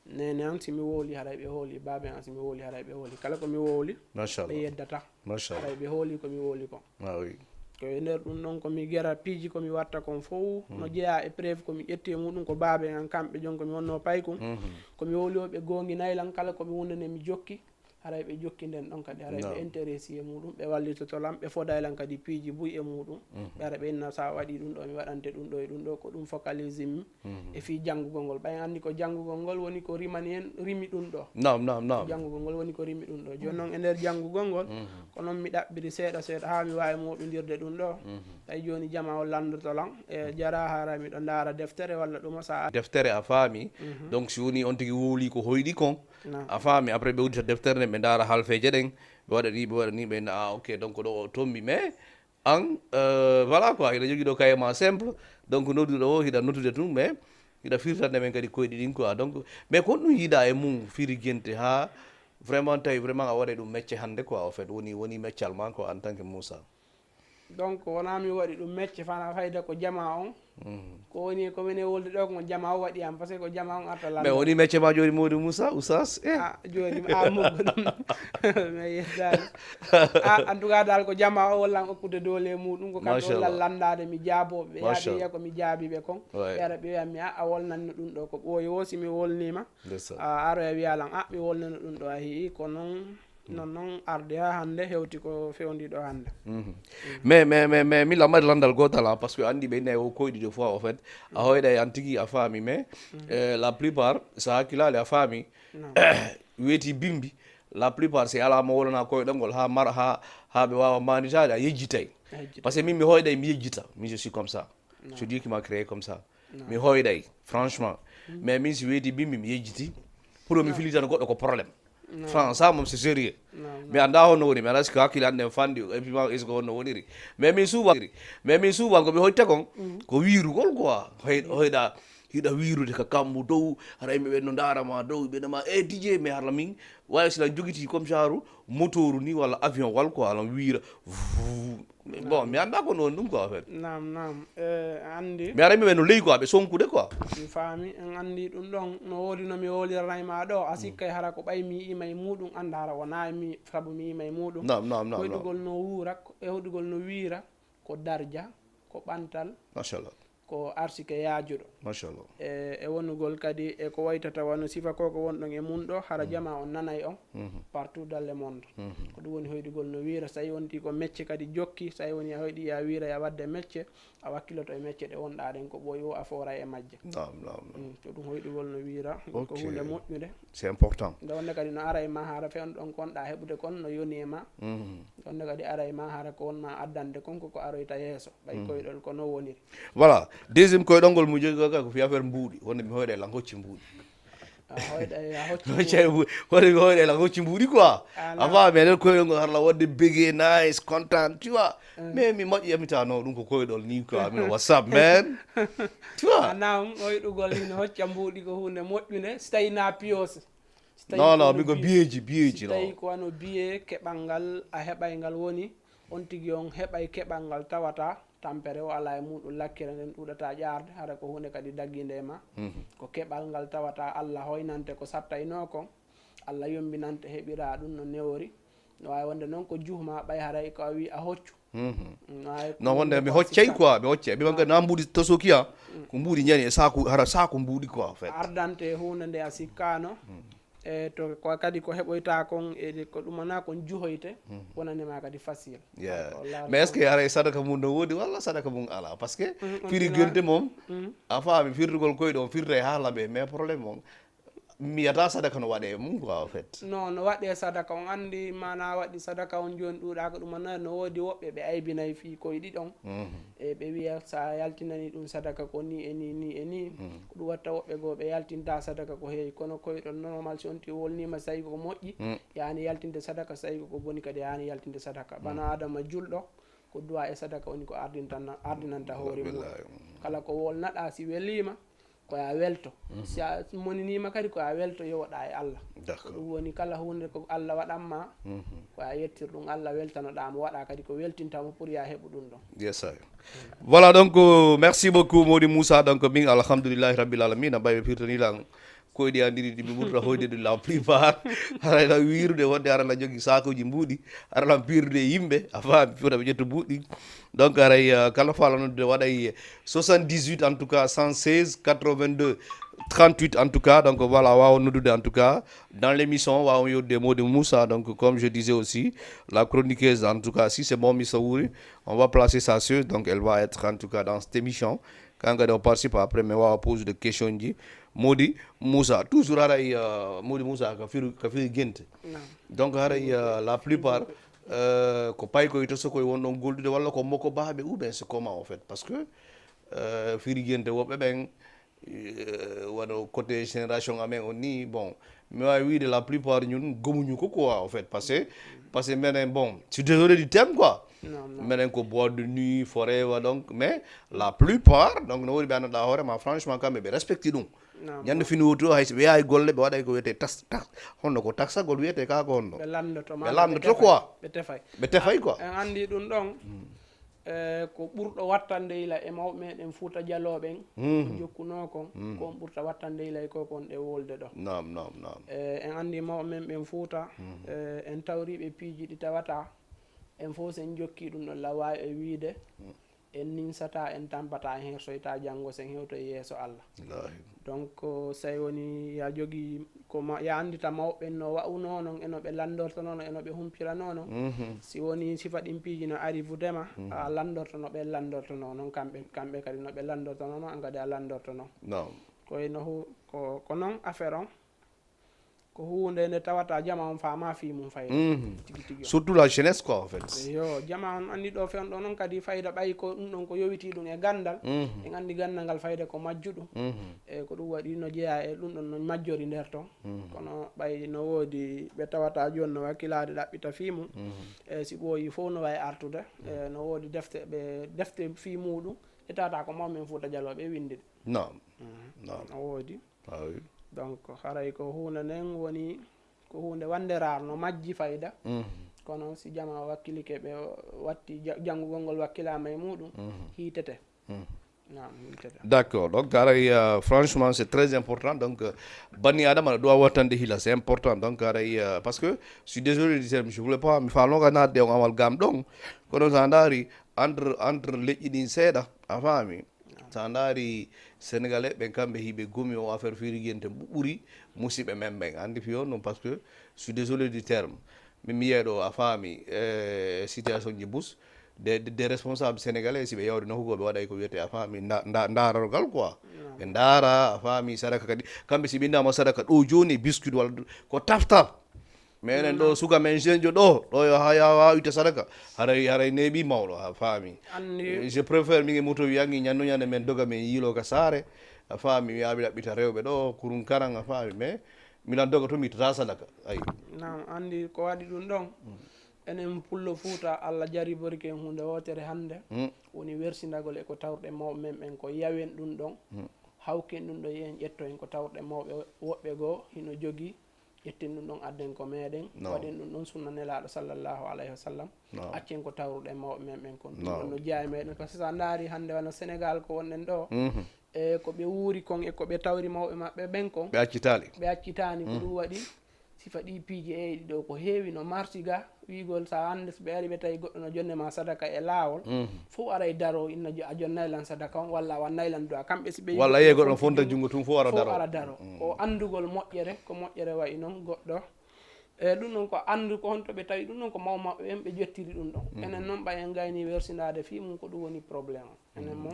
Neene an, si mi wowli, haray ɓe hooli, baaben an, si mi wowli, haray ɓe hooli. Kala ko mi wowli, Machallah. Ɓe yeddata. Machallah. Haray ɓe hooli ko mi wowli kon. Ah, oui. Ko e nder ɗum ɗon ko mi gera piiji ko mi watta kon fow, no jeyaa e preuve ko mi ƴetti e muɗum, ko baaben an kamɓe jon ko mi wonno paykun. Mhm. Ko mi wowli o, ɓe goonginay lan, kala ko mi wonde nde mi jokki. Haray ɓe jokki nden ɗon kadi, haray ɓe intéressé e muɗum, ɓe wallitoto lan, ɓe foday lan kadi piiji buy e muɗum. Mhm. Ɓe ara ɓe inna, sa waɗi ɗum ɗo, mi waɗante ɗum ɗo e ɗum ɗo, ko ɗum focalisé mi e fii janngugol ngol. Ɓay anndi ko janngugol ngol woni ko rimani en, rimi ɗum ɗo. Naam, naam, naam. Janngugol ngol woni ko rimi ɗum ɗo. Jooni non e nder janngugol ngol, ko non mi ɗaɓɓiri seeɗa seeɗa haa mi waawi moɗondirde ɗum ɗo. Mhm. Tawi jooni jama o lanndoto lan, e jara hara miɗo ndaara deftere walla ɗum o sa deftere a faami. Mhm. Donc, si woni on tigi wowli ko hoyɗi kon, Naam. A faami, après ɓe uddita deftere nden, ɓe ndaara halfeeje ɗen, ɓe waɗa ni, ɓe waɗa ni, ɓe na, ah, ok, donc ɗo o tombi, mais An, euh, voilà quoi, hiɗa jogii ɗo kaye ma simple. Donc nodduɗo o hiɗa noddude tun, mais hiɗa firtande men kadi koyɗi ɗin quoi. Donc, mais ko ɗum yiɗa e mum firi gente ha vraiment tawi vraiment a waɗay ɗum mecce hannde quoi, en fait, woni, woni meccal ma quoi en tant que Moussa. Donc wona mi waɗi ɗum mecce fana fayda ko jama on. Ko woni ko minen wolde ɗo ko jama o waɗi am, parce que ko jama on arta Mais woni mecce ma joni Mody Moussa, Oustaz? Eh. Ah, joni a muggo ɗum. Mais yeddani. Ah, en tout cas dal ko jama o wallan okkude doole e muɗum, ko kam Machallah. Wallan landade mi jaaboɓe ɓe Machallah. Yaɓe ko mi jaabiɓe kon. Ouais. Yara ɓe wiyammi a a wolnanno ɗum ɗo ko ɓooyi wo si mi wolnima. Ndeysaan. A aroya wiyalan a mi wolnano ɗum ɗo a hii ko non. Non non arde ha hannde hewti ko fewndi ɗo hannde. Mais mais mais mais mi lammari landal gotal ha, parce que andi ɓe nayi o koyɗi de fois, en fait, a hoyɗa e an tigi a faami, mais euh, la plupart sa hakkilali a faami. Weeti bimbi, la plupart c'est ala mo wolana koyɗol ngol ha mar ha ha ɓe wawa manitade a yejjitay. Parce que min mi hoyɗay mi yejjita, mi je suis comme ça. C'est Dieu qui m'a créé comme ça. Mi hoyɗay franchement. Mais min si weeti bimbi mi yejjiti, pour mi filitano goɗɗo ko problème. Franc, ça moom c'est sérieux. Mi anda honno woni, mi anda si ko hakkille an ɗen fanɗi, et puis ma est-ce que honno woniri. Mais min suuban, mais min suuban ko mi hoyta kon ko wiirugol quoi. Hoy hoyɗa hiɗa wiirude ka kammu dow, haray mi ɓen no ndaara ma dow ɓe nama e DJ, mais harla min wawi sila jogiti comme genre motoru ni walla avion wal quoi, alan wiira. Bon, mi anda ko non ɗum quoi, en fait. Nam nam e andi Mi ara mi ɓe no ley quoi, ɓe sonkude quoi. Mi faami en andi ɗum ɗon no woodi no mi woliranay ma ɗo a sikkay hara ko ɓay mi ima e muɗum anda hara wona mi sabu mi ima e muɗum. Nam nam nam nam. Hoyɗugol no wuura e hoyɗugol no wiira ko darja, ko ɓantal, Machallah. Ko arsike yaajuɗo. Machallah. E e wonugol kadi e ko waytata wano sifa ko ko wonɗon e mun ɗo hara jama on nanay on partout dans le monde. Ko ɗum woni hoyɗugol no wiira, so tawi wonti ko mecce kadi jokki, so tawi woni a hoyɗi ya wiira ya wadde mecce, a wakkiloto e mecce ɗe wonɗa ɗen ko ɓooyi wo a foora e majje. Nam nam nam. Mm, ko ɗum hoyɗugol no wiira ko Ok. Hunde moƴƴude. C'est important. Nde wonde kadi no ara e ma hara fewndo ɗon ko wonɗa heɓude kon no yoni e ma. Nde wonde kadi ara e ma hara ko won ma addande kon koko aroyta yeeso ɓay koyɗol ko no woniri. Voilà. Deuxième koyɗol ngol mo jogi ko ko fi affaire mbuuɗi, wonde mi hoyɗa e lan hocci mbuuɗi. A hoyɗa e a hocci Hocci e mbuuɗi, wonde mi hoyɗa e lan hocci mbuuɗi quoi. Ala. Avant mais nen koyɗol ngol harla wonde bégé nice content, tu vois. Mais mi moƴƴi yamitano ɗum ko koyɗol ni quoi, min whatsapp man. Tu vois. Anam hoyɗugol hino hocca mbuuɗi ko hunde moƴƴunde so tawi na piyose. Non non, min ko biyeji biyeji So tawi non. Ko wano biye keɓal ngal a heɓay ngal woni on tigi on heɓay keɓal ngal tawata tampere o ala e muɗum lakkere nden ɗuɗata ƴaarde hara ko hunde kadi dagginde e ma. Ko keɓal ngal tawata Allah hoynante ko sattayno kon, Allah yombinante heɓira ɗum no newori. No wawi wonde noon ko juhma ɓay haray ko a wi a hoccu. No wawi ko Non wonde hunde mi ko a hoccay sikka. Quoi, mi hoccay ɓe wanga na mbuuɗi to sokiya. Ko mbuuɗi ñani e saku, hara saku mbuuɗi quoi, en fait. Ardante e hunde nde a sikkano. E to ko kadi ko heɓoyta kon e ko ɗumana kon juhoyte. Wonanima kadi facile. Yeah. Donc, laata Mais est-ce kon- que haray sadaka mum no woodi walla sadaka mum ala? Parce que Mm, on firi dirait- gente moom a faami firtugol koye ɗon firta e haala ɓe, mais problème on mi yiyata sadaka no waɗe e mum quoi, en fait. Non no waɗe sadaka on andi mana waɗi sadaka on joni ɗuuɗaka ɗum anani no woodi woɓɓe ɓe aybinay fii koye ɗiɗon. E ɓe wiya sa yaltinani ɗum sadaka ko ni e ni ni e ni. Ko ɗum watta woɓɓe goo ɓe yaltinta sadaka ko heewi kono koye ɗon normal si on ti wolnima sayi ko moƴƴi. Yani yaltinde sadaka sayi ko boni kadi yani yaltinde sadaka bana adama julɗo. Ko duwa e sadaka woni ko ardintan- ardinanta hoore muɗum. Kala ko wolnaɗa si welima ko ya welto. Si a moninima kadi ko ya welto yowoɗa e Allah. Ko D'accord. Ɗum woni kala hunde ko Allah waɗanma ko ya yettir ɗum Allah weltanoɗa mo waɗa kadi ko weltintamo pour ya heɓu ɗum ɗon. Yes I. Voilà donc euh, merci beaucoup Mody Moussa, donc min alhamdulillahi rabbil alamina, ɓayɓe firtanilan koyɗi andiri ɗi ɓe ɓurta hoyde de la plupart. Haray la wiirude wonde ara la jogi sakuji mbuuɗi, ara la piirude e yimɓe a faami fota ɓe ƴetto mbuuɗi. Donc haray euh, kala faala noddude waɗay soixante-dix-huit en tout cas cent seize quatre-vingt-deux trente-huit en tout cas. Donc voilà, wawa noddude en tout cas dans l'émission, wawa yewtude Mody Moussa. Donc comme je disais aussi, la chroniqueuse en tout cas si c'est bon mi sawuri, on va placer ça sur, donc elle va être en tout cas dans cette émission. Quand on participe après mais wawa poser de question ji. Mody Moussa toujours haray euh, Mody Moussa ka firi ka firi gente. Donc haray euh, la plupart euh, ko paykoye to sokoye wonɗon goldude walla ko moko baɓe ou bien c'est comment en fait, parce que euh, firi gente woɓɓe ɓen euh, wano côté génération amen on ni bon Mi waawi wiide la plupart ñun gomuñu ko quoi, en fait, parce que parce que menen, bon, je suis désolé du terme quoi. Menen ko boîte de nuit, forever, donc, mais la plupart, donc, no woni ɓe annduɗa hoore ma, franchement, kamɓe ɓe respecti ɗum. Ñande fini wutu, hay so ɓe yahay golle, ɓe waɗay ko wiyete tas tas, honno ko taksagol wiyete ka ko honno? Ɓe landoto ma, ɓe landoto quoi. Ɓe tefay. Ɓe tefay quoi. En anndi ɗum ɗon. E ko ɓurɗo wattande yila e mawɓe meɗen Fuuta Jalooɓe en, ko jokkunoo kon, ko on ɓurta wattande yila e ko kon ɗe wolde ɗo. Naam, naam, naam. E en anndi mawɓe men ɓen Fuuta, e en tawri ɓe piiji ɗi tawata en fof, sen jokki ɗum ɗon lawa e wiide, en ninsata, en tampata, en hersoyta janngo, sen hewto e yeeso Allah. Donc, so tawi woni ya jogii ko ma, ya anndita mawɓe no wa'unoo non, e no ɓe lanndortonoo non, e no ɓe humpiranoo non. Si woni sifa ɗin piiji no ari wude ma, a lanndorto no ɓe lanndortonoo non, kamɓe, kamɓe kadi no ɓe lanndortonoo non, an kadi a lanndortonoo. Ko e no hu-, ko, ko non affaire on. Ko huunde nde tawata jama on faama fii mum fayda. Tigi tigi on. Surtout la jeunesse quoi, en fait. Yo, jama on anndi ɗo fewn ɗo non kadi fayda ɓay ko ɗum ɗon ko yowiti ɗum e ganndal. En anndi ganndal ngal fayda ko majjuɗum. E ko ɗum waɗi no jeyaa e ɗum ɗon no majjori nder ton. Kono ɓay no woodi ɓe tawata jooni no wakkilaade ɗaɓɓita fii mum. E si ɓooyi fof no wawi artude. E no woodi defte ɓe, defte fii muɗum. E tawata ko mawɓe men Fuuta Jalooɓe e winndi ɗe. Naam. Naam. No woodi. Donc, haray ko huunde nden woni ko huunde wande raar no majji fayda. Kono si jama wakkilike ɓe watti ja-, janngugol ngol wakkilaama e muɗum, hiitete. Naam, hiitete. D'accord. Donc, haray, euh, franchement, c'est très important. Donc, euh, banni Adama no ɗo wattande hila, c'est important. Donc, haray, euh, parce que, je suis désolé de dire, je voulais pas, mi faalno ka naatde on amal gam ɗon. Kono sa ndaari, entre, entre leƴƴi ɗin seeɗa, a faami? So a ndaari Sénégalais ɓen, kamɓe hiɓe gumi o affaire firigente ɓuri musiɓɓe men ɓen. Anndi fiyo non, parce que, je suis désolé du terme. Min mi yiyay ɗo, a faami, e situation ji bus, des, des, des responsables sénégalais, si ɓe yawri nokku goo, ɓe waɗay ko wiyete, a faami, nda-, nda-, ndaarorgal quoi. Ɓe ndaara, a faami, sadaka kadi. Kamɓe si ɓe innama sadaka ɗo jooni, biscuit walla du-, ko taftal. Mais enen ɗo, suka men jeune jo ɗo, ɗo yo ha, ya, ha itta sadaka. Haray, haray neeɓi mawɗo, a faami. Anndi. Eh, je préfère min e moto wiyangi ñanno ñande men doga men yiilo ka saare. A faami, mi abi ɗaɓɓita rewɓe ɗo, kurun karan, a faami. Mais milan doga to mi ittata sadaka. Ayi. Naam, anndi ko waɗi ɗum ɗon. Enen Pullo Fuuta, Allah jariborike en huunde wootere hannde. Woni wersindagol e ko tawruɗen mawɓe men ɓen ko yawen ɗum ɗon. Hawken ɗum ɗo, yen ƴetto en ko tawruɗen mawɓe woɓɓe goo hino jogii. Ƴetten ɗum ɗon, adden ko meɗen, waɗen ɗum ɗon sunna Nelaaɗo sallallahu alayhi wa sallam. Accen ko tawruɗen mawɓe men ɓen kon. Ɗum ɗon no jeyaa e meɗen. Parce que so a ndaari hannde wano Sénégal ko wonɗen ɗo, e ko ɓe wuuri kon e ko ɓe tawri mawɓe maɓɓe ɓen kon, ɓe accitaali. Ɓe accitaani. Ko ɗum waɗi sifa ɗi piiji e ɗi ɗo ko heewi no marsi ga. Wiigol, sa hannde so ɓe ari ɓe tawi goɗɗo no jonne ma sadaka e laawol, fof aray daro, inna jo-, a jonnay lan sadaka on, walla a wannay lan du'a. Kamɓe si ɓe walla yiɗi yiyee goɗɗo no fonta junngo tun, fof ara daro. Fof ara daro. Ko anndugol moƴƴere, ko moƴƴere wayi non goɗɗo. E ɗum ɗon ko anndu ko honto ɓe tawi ɗum ɗon ko maw maɓɓe ɓen ɓe ƴettiri ɗum ɗon. Enen non ɓay en gayni wersindaade fii mum, ko ɗum woni problème o. Enen mon,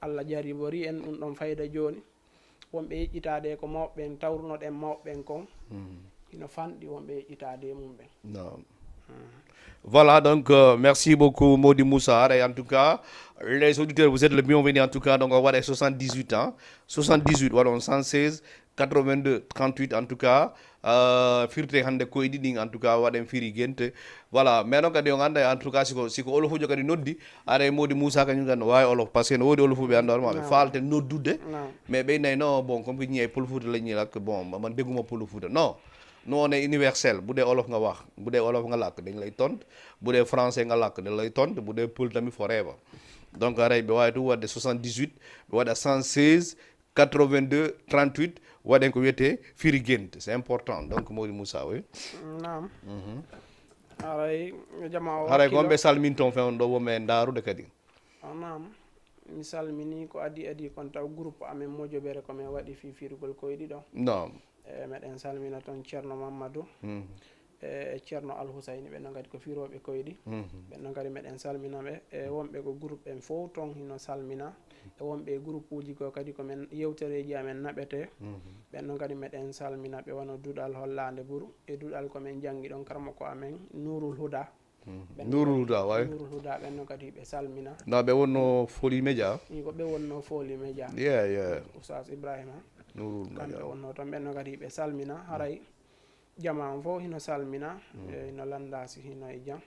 Allah jaribori en ɗum ɗon fayda jooni. Wonɓe yeƴƴitaade ko mawɓe ɓen, tawrunoɗen mawɓe ɓen kon, hino fanɗi wonɓe yeƴƴitaade e mum ɓen. Naam. Voilà, donc, euh, merci beaucoup, Mody Moussa. Et en tout cas, les auditeurs, vous êtes le bienvenu. En tout cas, donc, on va soixante-dix-huit ans. Soixante-dix-huit, voilà, on cent seize, quatre-vingt-deux, trente-huit, en tout cas, euh, firte hannde koyɗi ɗin, en tout cas, waɗen firi gente. Voilà, mais non, kadi on annda, en tout cas, siko, siko olofujo kadi noddi, Ara e Mody Moussa kañum kan no waawi olof, parce que no woodi olofuɓe annda hoore maɓɓe, faalte noddude. Mais ɓe nayi no, bon, comme que ñiiye Pullo Fuuta la ñuy lakk, bon, man dégguma Pullo Fuuta. Non. Nous, on est universel. Bu dee olof nga wax, bu dee olof nga lakk, dañ lay tont. Bu dee français nga lakk, dañ lay tont. Bu dee pël tamit, forever. Donc, aray ɓe waawi tu waɗde soixante-dix-huit, ɓe waɗa cent seize, quatre-vingt-deux, trente-huit, waɗen ko wiyetee firi gente. C'est important. Donc, Mody Moussa, oui. Naam. Haray, yo jama o haray ko wakkilo. Ɓe salminton fewn ɗo, wonɓe e ndaarude kadi. Ah, naam. Mi salmini ko adi adi kon taw groupe amen mojobere ko men waɗi fii firugol koyɗi ɗo. Naam. E meɗen salmina ton Ceerno Mammadu. E Ceerno Alhusayni, ɓen non kadi ko firooɓe koyɗi. Ɓen non kadi meɗen salmina ɓe. E wonɓe ko groupe ɓen fow ton hino salmina. E wonɓe e groupe uji goo kadi ko men yewtereeji amen naɓete. Ɓen non kadi meɗen salmina ɓe, wano duɗal Hollaande Buru. E duɗal ko men janngi ɗon, karamoko amen Nuurul Huda. Nuurul Huda, way. Nuurul Huda, ɓen non kadi ɓe salmina. Na ɓe wonno Foli Media? Ii, ko ɓe wonno Foli Media. Yeah, yeah. Oustaz Ibrahima. Nuurul Madiaw. Kamɓe wonno toon, ɓenno kadi ɓe salmina, haray jama on fof hino salmina, e hino lannda si hino e jam.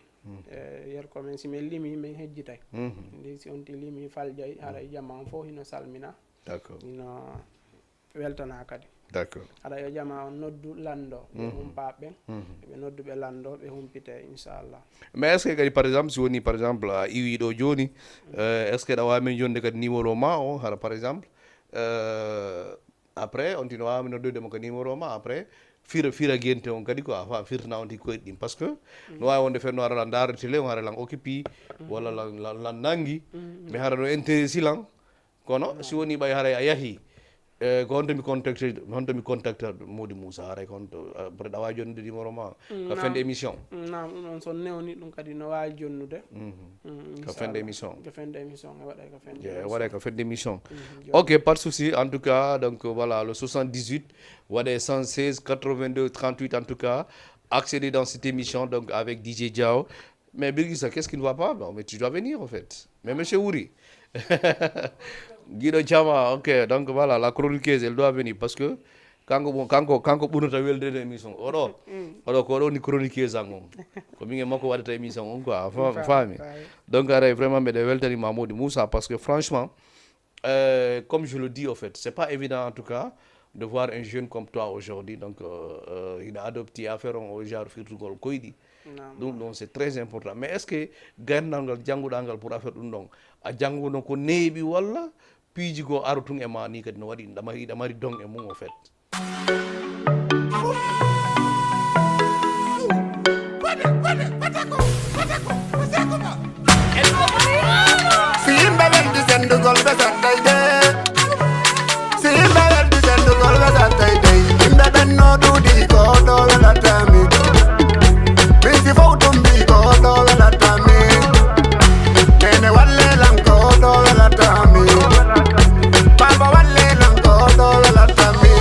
E, yer ko men, si men limi, men hejjitay. Ndi si on ti limi faljay, haray jama on fof hino salmina. D'accord. Hino weltana kadi. D'accord. Haɗa yo jama on noddu lanndo, ɓe humpaaɓe ɓen, ɓe noddu ɓe lanndo, ɓe humpite, inchallah. Mais est-ce que kadi, par exemple, si woni, par exemple, a iwi ɗo jooni, euh, est-ce que ɗa waawi min jonde kadi numéro ma o, hara, par exemple, euh, après, on tino waawi noddude mo ko numéro ma, après, fira, fira gente on kadi ko a fa firtana on tigi koyɗi ɗin. Parce que no waawi wonde fenno ara lan ndaara télé, on ara lan occupé, walla lan, lan, lan nangi, mais hara no intéressé lan, kono si woni ɓay haray a yahi, e, ko honto mi contacte, honto mi contacte Mody Moussa, haray ko honto, eh, peut-être a waawi jonnude numéro ma, ka fende émission. Naam, ɗum ɗon so newni ɗum kadi no waawi jonnude. Ka fende émission. Ka fende émission, e waɗay ka fende émission. Waɗay ka fende émission. Ok, pas de souci. En tout cas, donc, voilà, le soixante-dix-huit, waɗay cent seize quatre-vingt-deux trente-huit, en tout cas, accéder dans cette émission, donc, avec D J Diaw. Mais Birgisa, qu'est-ce qui ne va pas? Non, mais tu dois venir, en fait. Mais monsieur Wuri, Guido Chama, ok, donc voilà, la chroniqueuse, elle doit venir parce que kanko, bon, kanko, kanko ɓurnata weldeede émission. Oɗo, oɗo ko oɗo ni chroniqueuse an on. Ko min e makko waɗata émission on, quoi. Fa-, faami. Donc, aray vraiment, mbeɗa weltani Mamoudou Moussa parce que franchement, euh, comme je le dis, au fait, c'est pas évident, en tout cas, de voir un jeune comme toi aujourd'hui. Donc, euh, euh, il a adopté affaire on au genre firtugol koyɗi. Naam. Ɗum ɗon, c'est très important. Mais est-ce que gayndal ngal jannguɗaa ngal pour affaire ɗum ɗon, a jannguno ko neeɓi walla piiji goo aro tun e ma ni kadi no waɗi, ɗa mari, ɗa mari don e mum, au fait? Si yimɓe weldi sendugol ɓe sattay de. Si yimɓe weldi sendugol ɓe sattay de. Yimɓe ɓen no ɗuuɗi ko ɗo welata mi. Min si fow tumbi ko ɗo welata mi. Nene walle lan ko ɗo welata mi. Baba walle lan ko ɗo welata mi.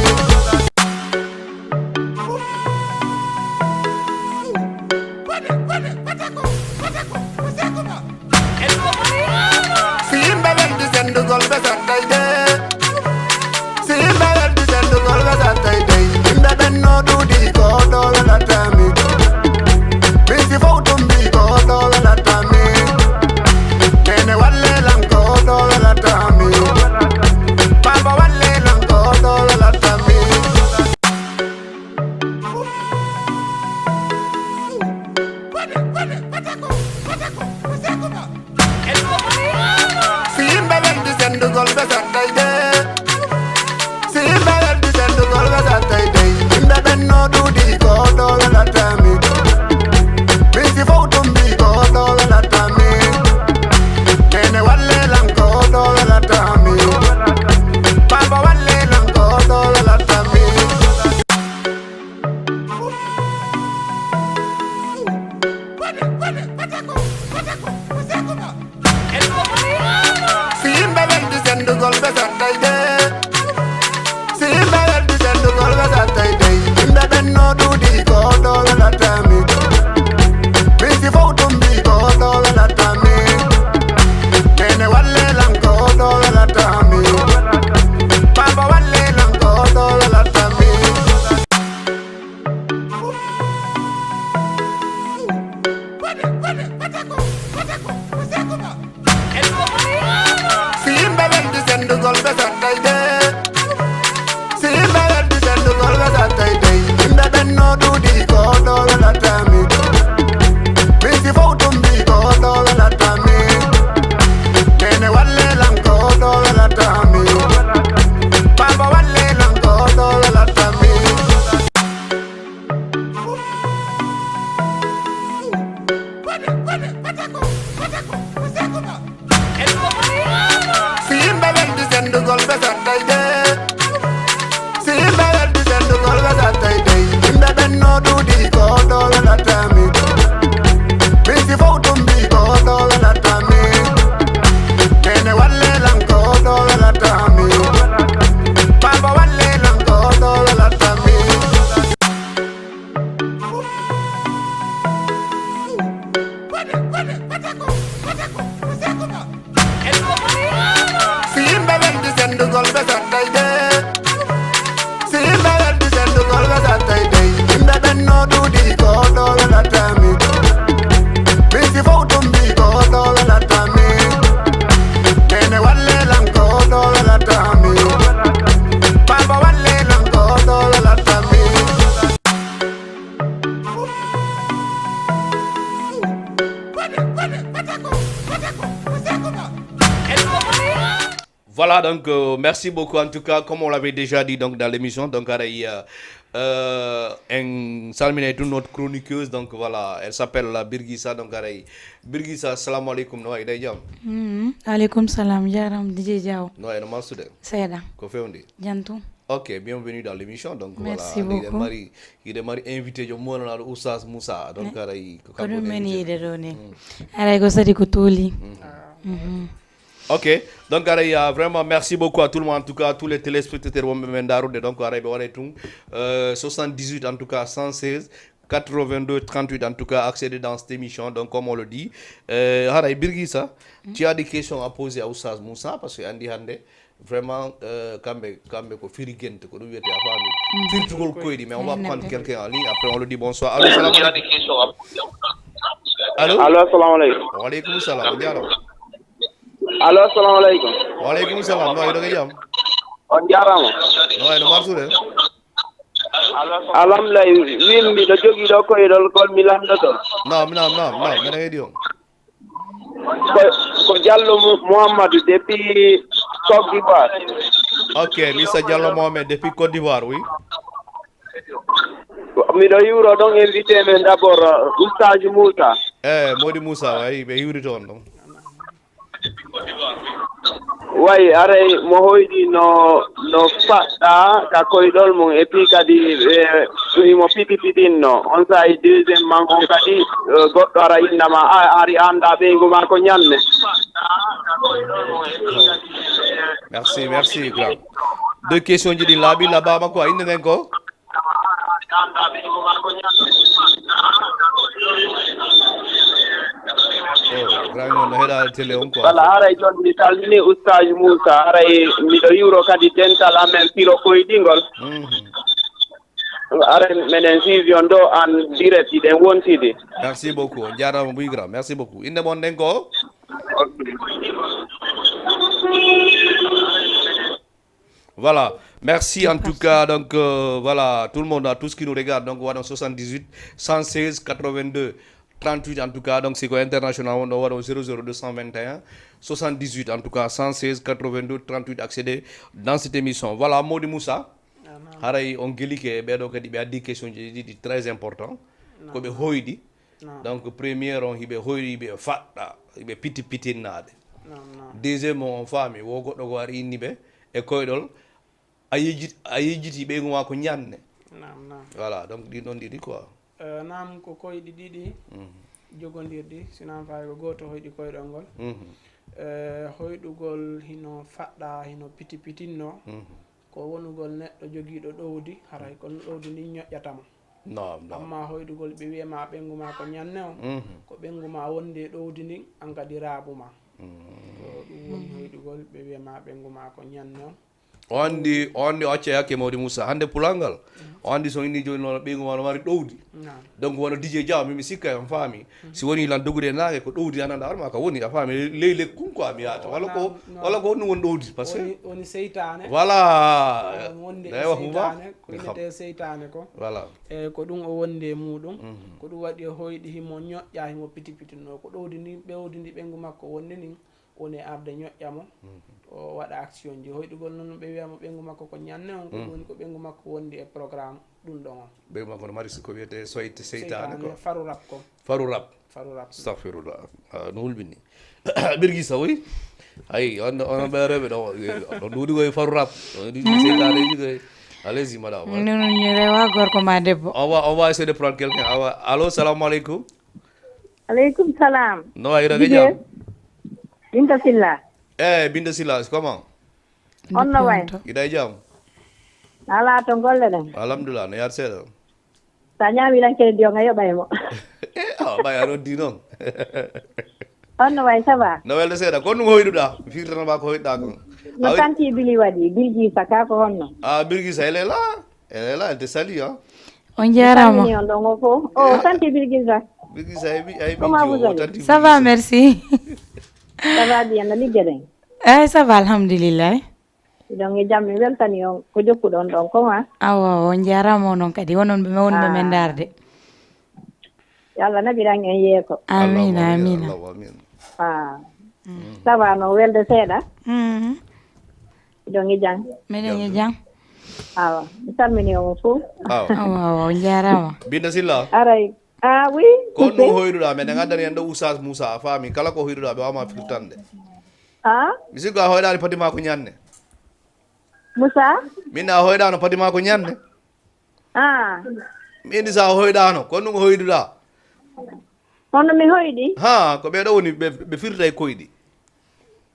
Voilà, donc euh, merci beaucoup. En tout cas, comme on l'avait déjà dit donc dans l'émission, donc aray euh, euh, en salmine toute notre chroniqueuse, donc voilà, elle s'appelle la Birgisa, donc aray Birgisa, assalamu alaikum, no, ida jam. Mm, aleykum salam, jaram D J Diaw. No, eno marsude. Seeɗa, Ko fewndi. Jantum. Ok, bienvenue dans l'émission. Donc Merci voilà, hiɗen beaucoup. Mari hiɗen mari invité joom molanaɗo oustaz Moussa. Donc aray ko Ko ɗum men invité. Yiide ɗo ni. Aray ko sadi ko tuuli. Mhm. Ok, donc aray euh, vraiment merci beaucoup à tout le monde, en tout cas tous les téléspectateurs wonɓe men ndarude. Donc aray ɓe waɗay tun euh, soixante-dix-huit en tout cas cent seize quatre-vingt-deux trente-huit, en tout cas accéder dans cette émission. Donc comme on le dit, euh, haray Birgisa, tu as des questions à poser à oustaz Moussa, parce que andi hannde vraiment euh, kamɓe kamɓe ko firi gente, ko ɗum wiyete a faami, firtugol koyɗi. Mais on va prendre quelqu'un en ligne, après on le dit bonsoir. Allô, salam alaikum. Allô? Allo, assalamu aleykum. Wa aleykum salam, on jarama. Allo, assalamu aleykum. Wa aleykum salam, no, hiɗo ko jam? On jarama. No, eno marsude. Alhamdulillah, min miɗo jogii ɗo koyɗol gol mi landoto. Naam, naam, naam, naam, mbeɗa heɗi on. Ko, ko Diallo Mu- Mouhamadou depuis Côte d'Ivoire. Ok, Mister Diallo Mohamed depuis Côte d'Ivoire, oui. Miɗo hiwro ɗon invité men d'abord, euh, Oustaz Moussa. Eh, Modi Moussa, wayi ɓe hiwri toon ɗon. Wayi aray mo hoyɗi no no faɗɗa ka koyɗol mum, et puis kadi eh, so imo piti pitinno on saa'i deuxième man on kadi eh, goɗɗo ara innama a hari anda ɓeygu ma ko ñanne. Merci, merci grand. Deux questions ji ɗi laaɓi laɓama ko a inde nden ko? Oh, grand on no heɗa télé on quoi. Wala haray toon mi salmini oustaz Moussa, haray miɗo hiwro kadi dental amen firo koyɗingol. Mhm. Haray menen suivi on ɗo en direct, hiɗen wontidi. Merci beaucoup, on jarama buy grand, merci beaucoup. Inde mon nden ko? Voilà, merci en tout cas. Donc euh, voilà, tout le monde, à tous qui nous regardent, donc waɗon soixante-dix-huit cent seize quatre-vingt-deux trente-huit, en tout cas. Donc si ko international on ɗo, waɗon zéro zéro deux cent vingt et un soixante-dix-huit, en tout cas cent seize quatre-vingt-deux trente-huit, accéder dans cette émission. Voilà, Modi Moussa, haray on gelike ɓeɗo kadi ɓe addi question ji ɗiɗi très important, ko ɓe hoyɗi. Donc première on hiɓe hoyɗi, hiɓe faɗɗa, hiɓe piti pitinnaade. Deuxième on, on faami wo goɗɗo ko ari inni ɓe e koyɗol, a yejjiti a yejjiti ɓeygu ma ko ñanne. Naam, naam. Voilà, donc ɗin ɗon ɗiɗi quoi. Eh, naam, ko koyɗi ɗiɗi jogondirɗi, sinaa fayi ko gooto hoyɗi koyɗol ngol. Mhm. Eh, hoyɗugol hino faɗɗa, hino piti pitinno. Mhm. Ko wonugol neɗɗo jogiiɗo ɗowdi, haray ko ɗowdi ndin ñoƴƴata mo. Naam, naam. Amma hoyɗugol ɓe wi'e ma ɓeyngu ma ko ñanne on, Mhm. ko ɓeyngu ma wondi e ɗowdi ndin, an kadi raaɓu ma. Ko ɗum woni hoyɗugol ɓe wi'e ma ɓeyngu ma ko ñanne on. O anndi o anndi o acca yakke Mawdi Moussa. Hannde pulal ngal, o anndi so inni jooni noon ɓeyngu ma no mari ɗowdi. Naam. Donc wano D J Diaw, min mi sikka on faami. Si woni lan dogude e naange ko ɗowdi ananda arma ka woni, a faami, ley lekkun ko mi yaata. Walla ko, walla ko honɗum woni ɗowdi, parce que Woni, woni seytaane. Voilà. Wonde e Ewa, Huba. Seytaane, ko Mi xam. Innetee seytaane ko. Voilà. E ko ɗum o wondi e muɗum. Mhm. Ko ɗum waɗi o hoyɗi himo ñoƴƴa, himo piti pitinno. Ko ɗowdi ndi, ɓewdi ndi ɓeyngu makko wondi ndin, woni arde ñoƴƴa mo. O waɗa action ji. Hoyɗugol noon ɓe wi'a mo ɓeyngu makko ko ñanne on, ko ɗum woni ko ɓeyngu makko wondi e programme ɗum ɗon on. Ɓeyngu makko no mari ko wiyetee soyte seytaane ko. Faru rap ko. Faru rap. Faru rap. Astahfirullah. Ah, no hulɓini. Birgisa, oui. Ay, on, on ɓe rewɓe ɗo, ɗo ɗuuɗi koye faru rap. On ɗuuɗi seytaane ji koye. Allez-y, madame. Noon ñu rewa gorko ma debbo. On va, on va essayer de prendre quelqu'un. Awa, allô, salam alaikum. Aleykum salam. No wayi, hiɗa jam? Binta Silla. Eh, Binta Silla, comment? On no wayi? Hiɗa jam? Ala to golle ɗen. Alhamdulillah, no yaar seeɗa. Sa ñaami lan kedi on a yoɓay mo. Eh, awa ɓay a noddi noon. On no wayi, ça va? No welde seeɗa. Ko ɗum hoyɗuɗa? Firtana ma ko hoyɗuɗa kon. No tanti Bili waɗi, Bilgisa ka ko honno? Ah, Birgisa, elle est là. Elle est là, elle te salue, hein. On jarama. Salmini on ɗon o fof. O tanti Bilgisa. Birgisa, ay bi, ay bi, Comment vous o allez? tanti Ça va, Birgisa. Merci. Ça va bien, no ligge ɗen? Eh, ça va, alhamdulillah. Ɗon e jam, mi weltani on ko jokkuɗon ɗon, comment? Awa, on jarama onon kadi, wonon ɓe wonɓe men Ah. Ndaarde. Yo Allah naɓiran en yeeso. Amina, Allahumma amin, amina. Allahumma amin. Ah. Ça va, no welde seeɗa? Mhm. Miɗon e jam. Miɗen e jam. Awa, mi salmini on fof. Awa. Awa, awa, on jaaraama. Binta Silla. Aray. Ah oui. Ko honɗum hoyɗuɗaa? Meɗen ngaddani en ɗo Oustaz Moussa, a faami. Kala ko hoyɗuɗaa ɓe waawma firtande. Ah? Mi sikku a hoyɗaani Fatima ko ñanne. Moussa? Min a hoyɗaano Fatima ko ñanne. Ah. Mi indi sa hoyɗaano, ko honɗum hoyɗuɗaa? Hono mi hoyɗi? Ha, ko ɓee ɗo woni ɓe ɓe firta e koyɗi.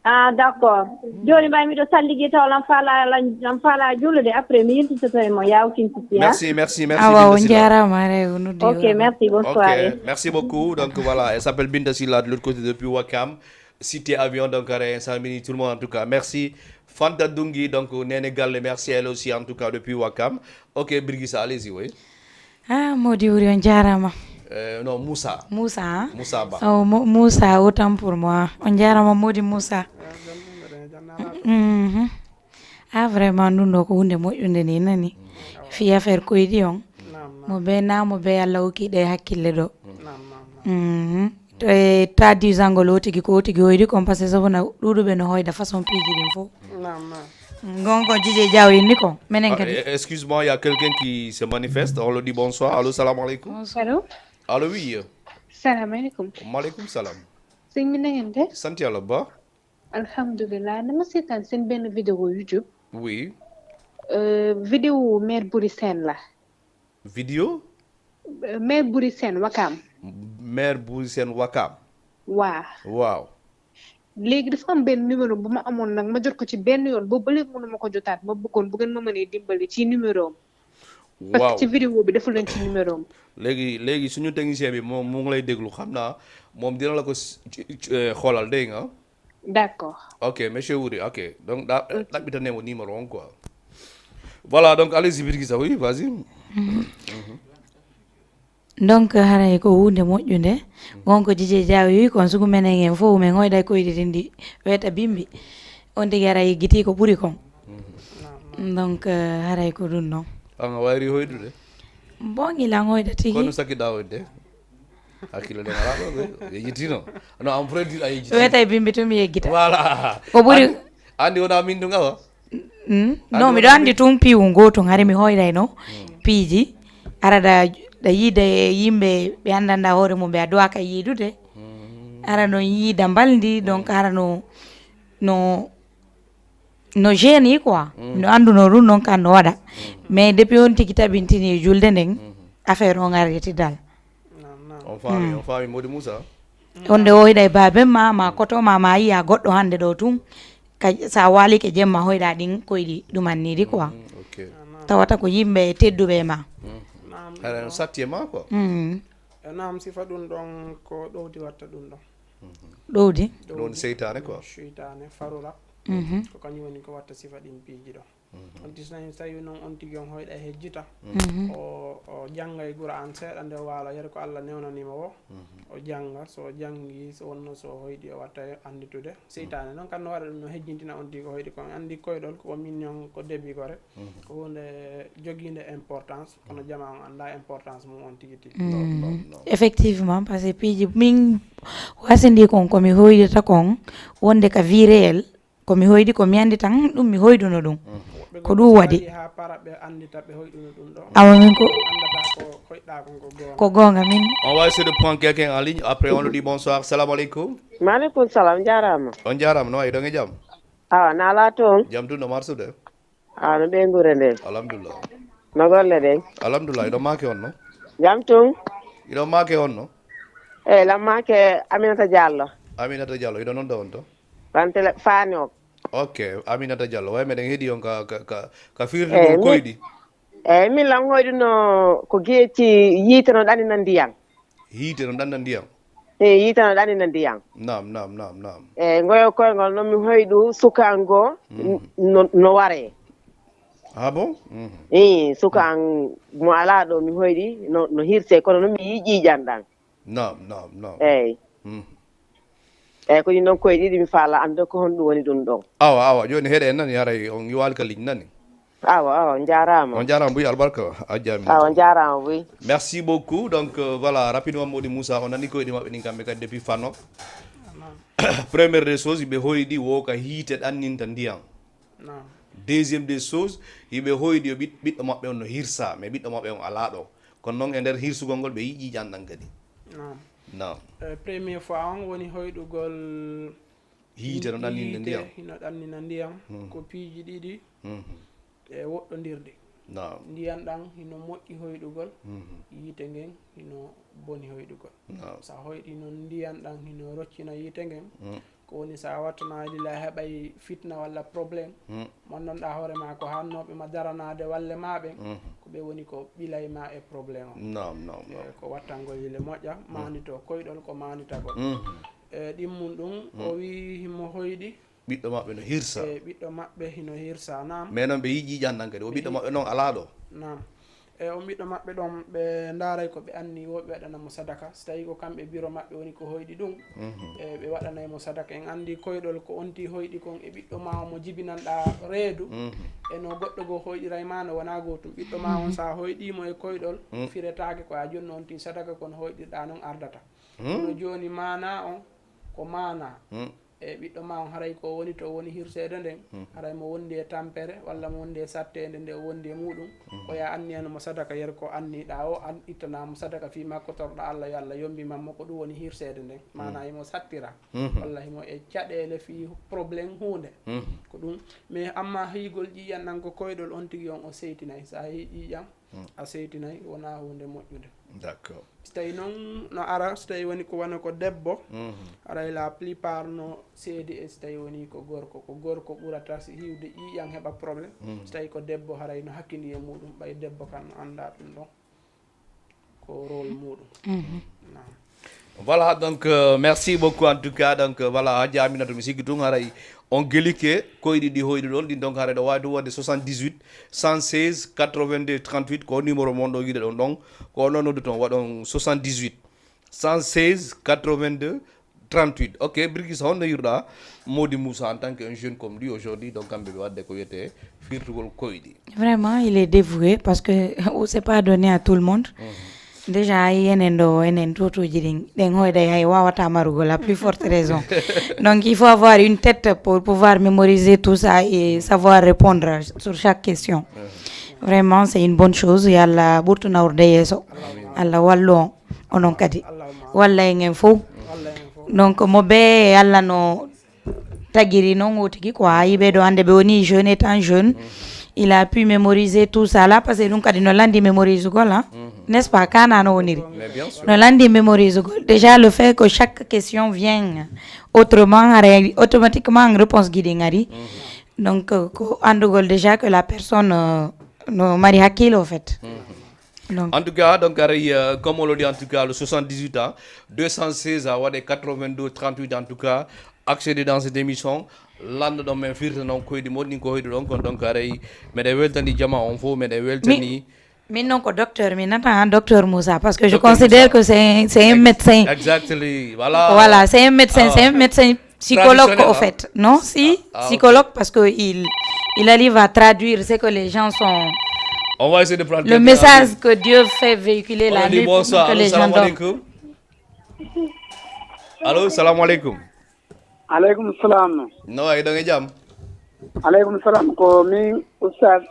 Ah, d'accord. Jooni mbay miɗo salligii taw lan faala lan lan faala juulude, après mi yiltitoto e mon yawtinti siya. Merci, merci, merci. Awa, on jaaraama, haray o noddi. Ok, merci, bonne soirée. Ok, merci beaucoup. Donc voilà, elle s'appelle Binta Silla de l'autre côté depuis Wakam. Cité Avion, donc haray en salmini tout le monde en tout cas. Merci. Fanta Dungi, donc Nene Galle, merci elle aussi en tout cas depuis Wakam. Ok, Birgisa, allez-y, oui. Ah, Modi Wuri, on jaaraama. Euh, non, Moussa. Moussa, hein? Moussa Ba. Oh, Mo- Moussa, autant pour moi. On jaaraama Modi Moussa. Mhm. Ah, vraiment, ɗum ɗo ko hunde moƴƴunde ni nani. Fi affaire koyɗi on. Mo be na mo be Allah hokki ɗe hakkille ɗo. Mhm. To e traduisangol o tigi ko o tigi hoyɗi kon, parce que sabu na ɗuɗuɓe no hoyda façon piiji ɗin fof. Gonko Jije Diaw inni ko menen kadi. Excuse-moi, il y a quelqu'un qui se manifeste. On lui dit bonsoir. Allô, salam alaikum. Allô. Allô, oui. Salam alaikum. Wa alaikum salam. Sëñ bi, na ngeen def? Sant Yàlla bu baax. Alhamdulillah. Dama seetaan seen benn vidéo YouTube. Oui. Euh, vidéo maire Boury Sène la. Vidéo? Euh, maire Boury Sène Wakam. Maire Boury Sène Wakam. Waaw. Waaw. Léegi dafa am benn numéro bu ma amoon nag, ma jot ko ci benn yoon, boobu ba léegi mënu ma ko jotaat. Ma bëggoon bu ngeen ma mënee dimbali ci numéro am. Parce que ci vidéo bi defu leen ci numéro am. Léegi léegi suñu technicien bi moom mu ngi lay déglu, xam naa moom dina la ko s- ci- ci- eh, xoolal, dégg nga. D'accord. Ok, monsieur Wuri, ok. Donc, da- ɗaɓɓitanemo numéro on quoi. Voilà, donc allez-y, Birgisa, oui, vas-y. Donc haray ko huunde moƴƴunde. Wonko Jije Jaawi wi kon, sugu menen en fof men hoyɗay koyɗi ɗin ɗi weeta bimbi. On tigi haray yiggitii ko ɓuri kon. Donc haray ko ɗum non. An a wayri hoyɗude? Bon, ilan hoyɗa tigi. Kono sakkiɗa hoyde? Hakkille ɗen alaa ɗo, ɓe yejjitino. No, am vrai dire a yejjiti. Weeta e bimbi tun mi yeggita. Voilà. Ko ɓuri. Andi wona min ɗum awa. Mm. No, miɗo anndi tun piiwu ngoo tun, hari mi hoyɗayno piiji. Ara da da yiide yimɓe ɓe anndanɗa hoore mum, ɓe a duwaka yiidude. Ara no yiida mbalndi, donc ara no no no gêne quoi. No annduno ɗum noon kan no waɗa. Mais depuis on tigi tabintini e julde nden, affaire on arrêti dal. On faami, on faami Modi Moussa. Onde o hiɗa e baaben ma, ma koto ma, ma yiya goɗɗo hannde ɗo tun. Ka sa waalike jemma hoyɗa ɗin koyɗi ɗumanniɗi quoi. Ok. Tawata ko yimɓe tedduɓe e ma. Haɗa no satti e ma quoi. E naam, sifa ɗum ɗon ko ɗowdi watta ɗum ɗon. Ɗowdi. Ɗowdi seytaane quoi. Seytaane farura. Ko kañum woni ko watta sifa ɗin piiji ɗon. On tisnani so tawi noon on tigi on hoyɗa e hejjita. O o jannga e Qur'an seeɗa nde o waalo yere ko Allah newnanima o. O jannga, so o janngi, so wonno so o hoyɗi o watta annditude. Seytaane noon kan no waɗa ɗum no hejjintina on tigi ko hoyɗi kon. Anndi koyɗol ko min noon ko début ko rek. Ko huunde jogiinde importance kono jama on annda importance mum on tigi tigi. Effectivement, parce que piiji min wasindi kon komi hoydata kon wonde ka vie réel, komi hoydi ko mi andi tan ɗum mi hoyduno ɗum. Ko ɗum waɗi. Ha para ɓe andita ɓe hoyduno ɗum ɗo. Awa min ko andata ko hoyɗa kon ko gonga. Ko gonga min. On va essayer de prendre quelqu'un en ligne, après on lui dit bonsoir. Salam alaikum. Maaleykum salam, jarama. On jarama, no wayi ɗon e jam? Awa, na ala toon? Jam tun no marsude? Awa, no ɓeynguure nde? Alhamdulillah. No golle ɗen? Alhamdulillah, iɗon maake on no? Jam tun? Iɗon maake on no? Eyi, lan maake Aminata Diallo. Aminata Diallo, iɗon non ɗo on to? Lan tele faani o. Ok, Aminata Diallo, way meɗen heɗi on ka, ka, ka, ka firnde gol koyɗi. Eyi, min lan hoyɗuno ko geeci yiite no ɗanina ndiyan. Hiite no ɗanna ndiyam. E yiite no ɗanina ndiyam. Naam, naam, naam, naam. E ngoyo koyngol noon mi hoyɗu suka ngo no, no waree. Ah bon? Ii, suka an mo alaa ɗo mi hoyɗi no, no hirtee kono noon mi yii ƴiiƴan ɗan. Naam, naam, naam. Eey. Eyi, ko ɗin ɗon koye ɗiɗi mi faala anndude ko honɗum woni ɗum ɗon. Awa, awa, jooni heɗe en nani haray on iwaali ka ligne nani? Awa, awa, on jaaraama. On jaaraama buy albarka a jaami. Awa, on jaaraama buy. Merci beaucoup. Donc euh, voilà, rapidement Modi Moussa, on nani koye ɗi maɓɓe ɗin kamɓe kadi depuis Fano. Première des choses, ɓe hoyɗi wo ka hiite ɗanninta ndiyam. Deuxième des choses, yimɓe hoyɗi yo ɓiɗ- ɓiɗɗo maɓɓe on no hirsa, mais ɓiɗɗo maɓɓe on alaa ɗo. Kono noon e nder hirsugol ngol ɓe yiɗi ƴiƴan ɗan kadi. Naam. Naam. Eh, premier fois on woni hoyɗugol yiite no ɗanninde ndiyam. Hino ɗannina ndiyam. Mhm. Ko piiji ɗiɗi. Mhm. E woɗɗondirde. Naam. Ndiyan ɗan hino moƴƴi hoyɗugol, mhm, yiite ngen hino boni hoyɗugol. Naam. Sa hoyɗi non ndiyan ɗan hino roccina yiite ngen, mm, ko woni sa wattanaali la heɓay fitna walla problème. Mm. Monnonɗa hoore ma ko hannooɓe ma daranaade walle ma ɓen, mhm, ko ɓe woni ko ɓilay ma e problème o. Naam, naam, naam. E ko wattangol yile moƴƴa, mm, maandito koyɗol ko maanditagol. Mhm. E ɗimmun ɗum, mm, o wi himo hoyɗi. Ɓiɗɗo maɓɓe no hirsa. E ɓiɗɗo maɓɓe hino hirsa, naam. Mais noon ɓe yiɗi ƴiƴan ɗan kadi. O ɓiɗɗo maɓɓe noon alaa ɗo. Naam. E on ɓiɗɗo maɓɓe ɗon, ɓe ndaaray ko ɓe anni wo ɓe waɗana mo sadaka. Si tawii ko kamɓe biro maɓɓe woni ko hoyɗi ɗum, mhm, e ɓe waɗanay mo sadaka. En anndi koyɗol ko on tii hoyɗi kon e ɓiɗɗo ma o mo jibinanɗaa reedu, mhm, e no goɗɗo goo hoyɗiray ma no wonaa gootum. Ɓiɗɗo ma on, mhm, sa hoyɗii mo e koyɗol, mhm, firetaake ko a jonno on tii sadaka kon hoyɗirɗaa non ardata. Mhm. Kono jooni maanaa on ko maanaa. Mhm. E ɓiɗɗo ma on, haray ko woni to woni hirseede nden, hmm, haray mo wondi e tampere, walla mo wondi e satteende nde o wondi e muɗum, hmm, o ya anni en mo sadaka yer ko anniɗa o, an ittana mo sadaka fii makko, torɗa Allah yo Allah yombi mammo, ko ɗum woni hirseede nden. Hmm. Maana himo sattira, hmm, walla himo e caɗeele fii problème huunde. Hmm. Ko ɗum. Mais amma hiigol ƴiiƴan ɗan ko koyɗol on tigi on o seytinay. Sa hii ƴiiƴan, hmm, a seytinay, wonaa huunde moƴƴunde. D'accord. Si tawi noon no ara, si tawi woni ko wano ko debbo, mhm, haray la plupart no seedi e si tawi woni ko gorko. Ko gorko ɓurata si hiwde ƴiiƴan heɓa problème. Mhm. Si tawi ko debbo, haray no hakkindi e muɗum, ɓay debbo kan no annda ɗum ɗon. Ko rôle muɗum. Mhm. Naam. Voilà, donc, euh, merci beaucoup en tout cas. Donc, euh, voilà, Hadja Aminata, mi sikki tun haray on gelike koyɗi ɗi hoyɗi ɗon, ɗin donc haray ɗo wawi ɗum wonde soixante-dix-huit, cent seize, quatre-vingt-deux, trente-huit, ko numéro mon ɗo yiɗe ɗon ɗon, ko on ɗon noddu ton, waɗon soixante-dix-huit, cent seize, quatre-vingt-deux, trente-huit. Ok, Birgis, honno yiruɗa Mody Moussa en tant qu'un jeune comme lui aujourd'hui, donc kamɓe ɓe wadde ko wiyete firtugol koyɗi? Vraiment, il est dévoué parce que c'est pas donné à tout le monde. Mhm. Déjà, enen ɗo, enen totoji ɗin, ɗen hoyɗay hay wawata marugol, la plus forte raison. Donc, il faut avoir une tête pour pouvoir mémoriser tout ça et savoir répondre sur chaque question. Mhm. Vraiment, c'est une bonne chose. Yo Allah ɓurtu nawrude yeeso. Amin. Allah wallu on, onon kadi. Allahumma. Walla en en fof. Walla en fof. Donc, mo be Allah no tagiri noon o tigi quoi, yiɓe ɗo hannde ɓe woni jeune, étant jeune, il a pu mémoriser tout ça là, parce que ɗum kadi no lanndi mémorisugol, hein, n'est-ce pas? Kana no woniri. Mais bien sûr. No lanndi mémorisugol. Déjà, le fait que chaque question vient autrement, haray automatiquement réponse ji ɗi ngari. Donc, ko anndugol déjà que la personne, euh, no mari hakkille, au fait. Donc. En tout cas, donc, haray, euh, comme on le dit, en tout cas, le soixante-dix-huit ans, deux cent seize a waɗe quatre-vingt-deux trente-huit, en tout cas, accéder dans cette émission, lanndo ɗon men firta noon koyɗi mon ɗin ko hoyɗi ɗon kon, donc, haray, meɗen weltani jama on fof, meɗen weltani. Min noon ko docteur, min nata, hein, docteur Moussa, parce que je considère que c'est, c'est un médecin. Exactly, voilà. Voilà, c'est un médecin, c'est un médecin psychologue, au fait. Non, si, psychologue, parce que il, il arrive à traduire ce que les gens sont, on va essayer de prendre le message que Dieu fait véhiculer la nuit pour que les gens dorment. On dit bonsoir. Allô, salam alaikum. Allô, salam alaikum. Alaikum salam. No, ay ɗon e jam? Alaikum salam. Ko min Oustaz.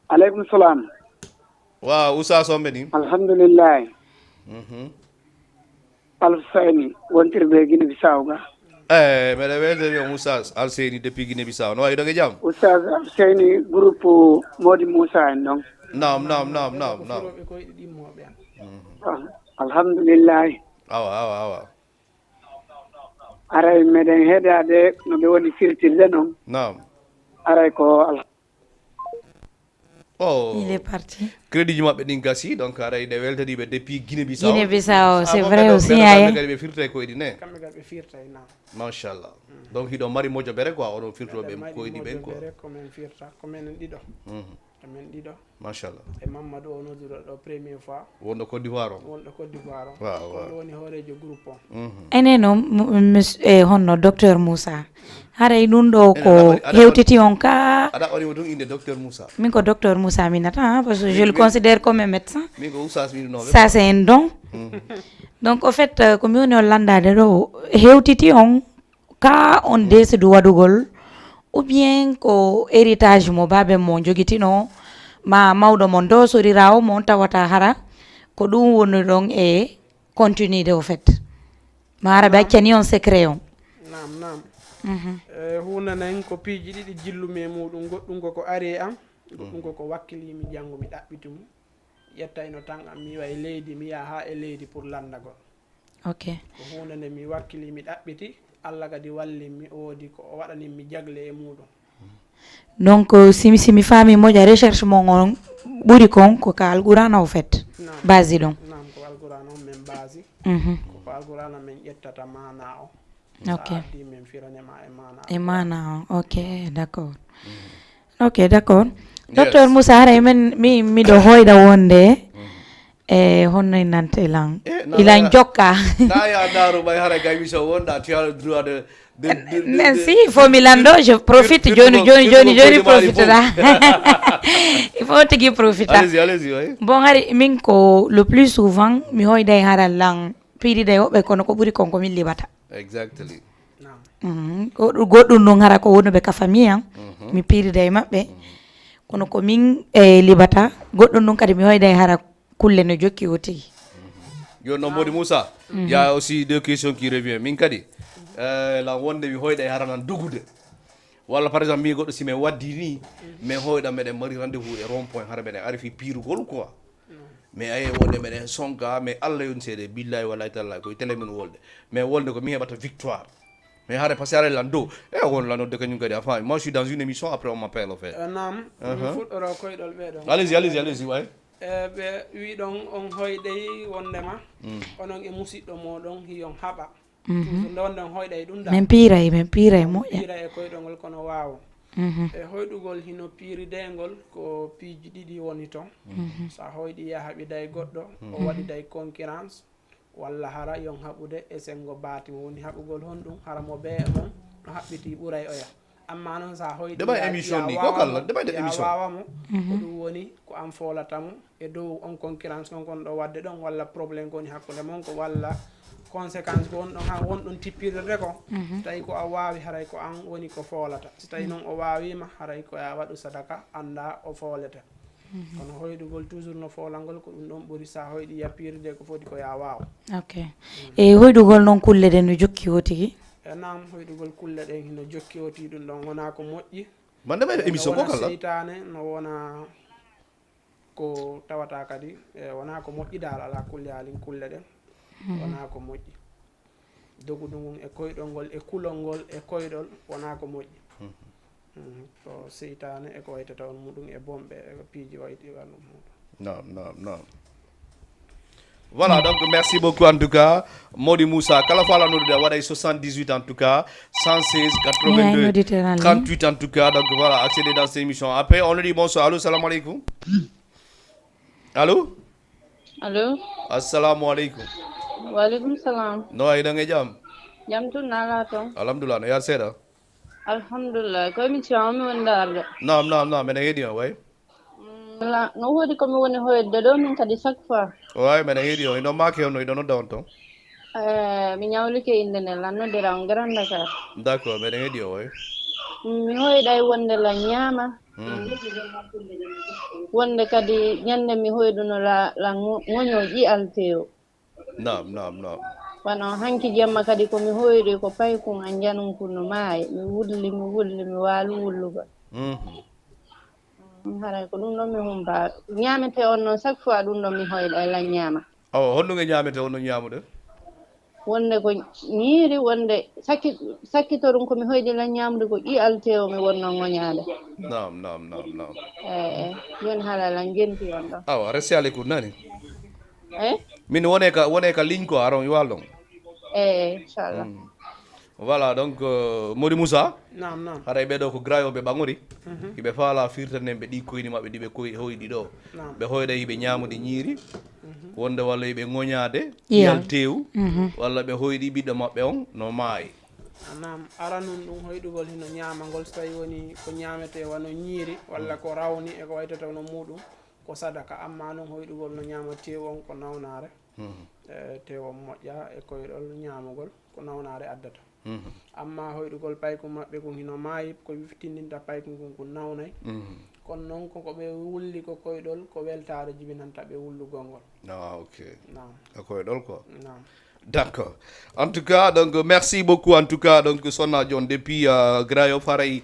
Alaikum salam. Waaw, Oustaz on ɓe ni? Alhamdulillah. Mhm. Alfusayni, wontirɓe Guinée Bissau ga. Eh, meɗa weltani on Oustaz Alseyni depuis Guinée Bissau. No wayi ɗon e jam? Oustaz Alseyni, groupe Mody Moussa en ɗon. Naam, naam, naam, naam, naam. Ko firooɓe koyɗi ɗimmooɓe en. Mhm. Ah, alhamdulillahi. Awa, awa, awa. Aray meɗen heɗaade no ɓe woni firtirde noon. Naam. Aray ko al- Oh. Il est parti. Crédit ji maɓɓe ɗin gasi, donc haray ɗe weltaniiɓe depuis Guinée Bissau. Guinée Bissau, c'est vrai aussi, aye. Kamɓe kadi ɓe firtay koyɗi ne. Kamɓe kadi ɓe firtay, naam. Machallah. Donc hiɗo mari mojobere quoi, oɗon firto ɓe koyɗi ɓen quoi. Ko men firta, ko men ɗiɗo. Mhm. Ko men ɗiɗo. Machallah. E Mamadou o nodduɗo ɗo première fois. Wonɗo Côte d'Ivoire on. Wonɗo Côte d'Ivoire on. Waaw, waaw. Ko woni hooreejo groupe on. Mhm. Enen noon, m-, monsieur, e honno docteur Moussa. Haray ɗum ɗo ko hewtiti on ka. Aɗa ɗaɓɓani mo tun innde docteur Moussa. Min ko docteur Moussa mi nata, hein, parce que je le considère comme un médecin. Min ko Oustaz mi innoo. Ça, c'est un don. Mhm. Donc, au fait, euh, ko mi woni on lanndaade ɗo, hewtiti on ka on décide waɗugol Ou bien ko héritage mo baaben mo jogitino, ma mawɗo mon do sorira o mo on tawata hara ko ɗum woni ɗon e continuité au fait? Ma hara ɓe accani on secret on? Naam, naam. Mhm. E huunde nden ko piiji ɗiɗi jillumi e muɗum, goɗɗum ko ko ari e am, goɗɗum ko ko wakkilimi janngo mi ɗaɓɓiti mo. Ƴettayno tan am mi iwa e leydi, mi yaha haa e leydi pour lanndagol. Ok. Ko huunde nde mi wakkili, mi ɗaɓɓiti, Allah kadi wallimmi, o woodi ko o waɗanimmi jagle e muɗum. Donc, simi, simi faami moƴa recherche mon on ɓuri kon ko ka Alqur'ana au fait? Naam. Base ɗon? Naam, ko Alqur'ana on min base. Mhm. Ko ko Alqur'ana min ƴettata maana o. Ok. Sa addi min firane ma e maana. E maana o. Ok, d'accord. Ok, d'accord. Docteur Moussa, haray men mi miɗo hoyɗa wonde e honno inante ilan ilan jokka. Na ya daru ɓay haray kay mi so wonda tu as le droit de de de de. Si il faut mi lando, je profite joni joni joni joni profite da. Il faut tigi profita. Allez-y, allez-y, oui. Bon, hari min ko le plus souvent mi hoyɗay hara lan piiri day woɓɓe kono ko ɓuri kon ko min liɓata. Exactly. Mhm. Goɗɗum ɗum hara ko wonuɓe ka famille an mi piirida e maɓɓe. Kono ko min e liɓata goɗɗum ɗum kadi mi hoyɗa e hara kulle no jokki o tigi. Yo no modi Moussa. Il y a aussi deux questions qui revient min kadi, euh, la wonde mi hoyɗa e hara nan dogude walla par exemple mi goɗɗo si min waddi ni min hoyɗa meɗen mari rendez-vous e rond point hara meɗen ari fi piirugol quoi. Mais aye wonde meɗen sonka mais Allah yon seede billahi wallahi tallahi koye télé min wolde. Mais wolde ko mi heɓata victoire. Mais hare parce que hare lando e won lanodde kañum kadi a faami, moi je suis dans une émission après on m'appelle au fait. Naam. Mi fuɗɗoro koyɗol ɓeɗo. Allez-y, allez-y, allez-y, way. E ɓe wiɗon on hoyɗey wondema onon e musiɗɗo moɗon hiyon haɓa. Toujours nde wonde on hoyɗay ɗum da. Min piiray min piiray moƴƴa. Piira e koyɗol ngol kono waawo. E hoyɗugol hino piiridengol ko piiji ɗiɗi woni ton. Sa hoyɗi yaha haɓiday goɗɗo o waɗiday concurrence walla hara yon haɓude e sengo baati mo woni haɓugol honɗum hara mo bee e mon no haɓɓiti ɓuray oya. Amma noon sa hoyɗi deɓa émission ni ko kala deɓa de émission wawa mo ko ɗum woni ko an foolata mo e dow on concurrence kon kon ɗo wadde ɗon walla problème ko woni hakkunde mon ko walla conséquence ko won ɗon han won ɗon tippirde ko. Tawi ko a wawi haray ko an woni ko foolata si tawi noon o wawima haray ko ya waɗu sadaka anda o foolete. Kono hoyɗugol toujours no foolangol ko ɗum ɗon ɓuri sa hoyɗi yappirude ko foti ko ya waaw. Ok. E hoyɗugol noon kulle ɗen no jokki o tigi? E naam, hoyɗugol kulle ɗen hino jokki o tigi ɗum ɗon wona ko moƴƴi. Mande mayɗo émission ko kala seytaane no wona ko tawata kadi e wona ko moƴƴi dal ala kulli halin kulle ɗen wona ko moƴƴi. Dogudu ngun e koyɗol ngol e kulol ngol e koyɗol wonaa ko moƴƴi. Ko seytaane e ko waytata on muɗum e bomɓe e piiji wayti ɓanndu muɗum. Naam, naam, naam. Voilà, donc merci beaucoup en tout cas. Modi Moussa, kala fala noddude a waɗay soixante-dix-huit en tout cas, cent seize quatre-vingt-deux trente-huit en tout cas. Donc voilà, accéder dans cette émission. Après, on nous dit bonsoir. Allô, salam alaikum. Allo? Allo? Assalamu aleykum. Waleykum salam. No wayi ɗon e jam? Jam tun nala ton. Alhamdulillah, no yar seeɗa? Alhamdulillah, ko mi ciyama mi woni darde. Naam, naam, naam, meɗen heɗi on way. Mm, la no wodi ko mi woni hoyde ɗo min kadi chaque fois. Way meɗen heɗi on ino maake on no iɗo nodda on ton. Eh, mi ñawlike innde nden lan noddira on Grand Dakar. D'accord, meɗen heɗi on way. Mm, mi hoyɗay wonde lan ñaama. Wonde kadi ñande mi hoyɗuno la la ŋoño ƴi'al tew. Naam, naam, naam. Wano hanki jemma kadi ko mi hoyɗi ko paykun an janun kun no maayi mi wulli mi wulli mi waalu wullugol. Haray ko ɗum ɗon mi humba ñaamete on noon chaque fois ɗum ɗon mi hoyɗa e lan ñaama. Awa honɗum e ñaamete on no ñaamuɗe? Wonde ko ñiiri wonde sakki sakkito ɗum ko mi hoyɗi lan ñaamude ko ƴi'al tewo mi wonno ŋoñaade. Naam, naam, naam, naam. Eyi, eyi. Jooni haala lan jenti on ɗo. Awa resi ale ko nani? Eyi. Min wone ka wone ka ligne ko aron iwal ɗon. Eyi, eyi, inchallah. Voilà donc, euh, Modi Moussa. Naam, naam. Haray ɓeɗo ko grayoɓe ɓaŋori. Hiɓe faala firtanen ɓe ɗi koyni maɓɓe ɗi ɓe koy hoyɗi ɗo. Ɓe hoyɗa hiɓe ñaamude ñiiri. Wonde walla hiɓe ŋoñaade ƴiyal tew. Walla ɓe hoyɗi ɓiɗɗo maɓɓe on no maayi. Naam, aranun ɗum hoyɗugol hino ñaamagol so tawi woni ko ñaamete wano ñiiri walla ko rawni e ko waytata no muɗum ko sadaka amma noon hoyɗugol no ñaama tew on ko nawnaare. Mhm. Eh, te o moƴƴa e koyɗol ñaamugol ko nawnaare addata. Mhm. Amma hoyɗugol paykun maɓɓe kun hino maayi, ko wiftindinta paykun kun kun nawnay. Mhm. Kono noon ko ko ɓe wulli ko koyɗol, ko weltaare jibinanta ɓe wullugol ngol. Ah, ok. Naam. Ko koyɗol ko. Naam. D'accord. En tout cas, donc, merci beaucoup. En tout cas, donc, Sonna John depuis euh, Grand Yoff haray.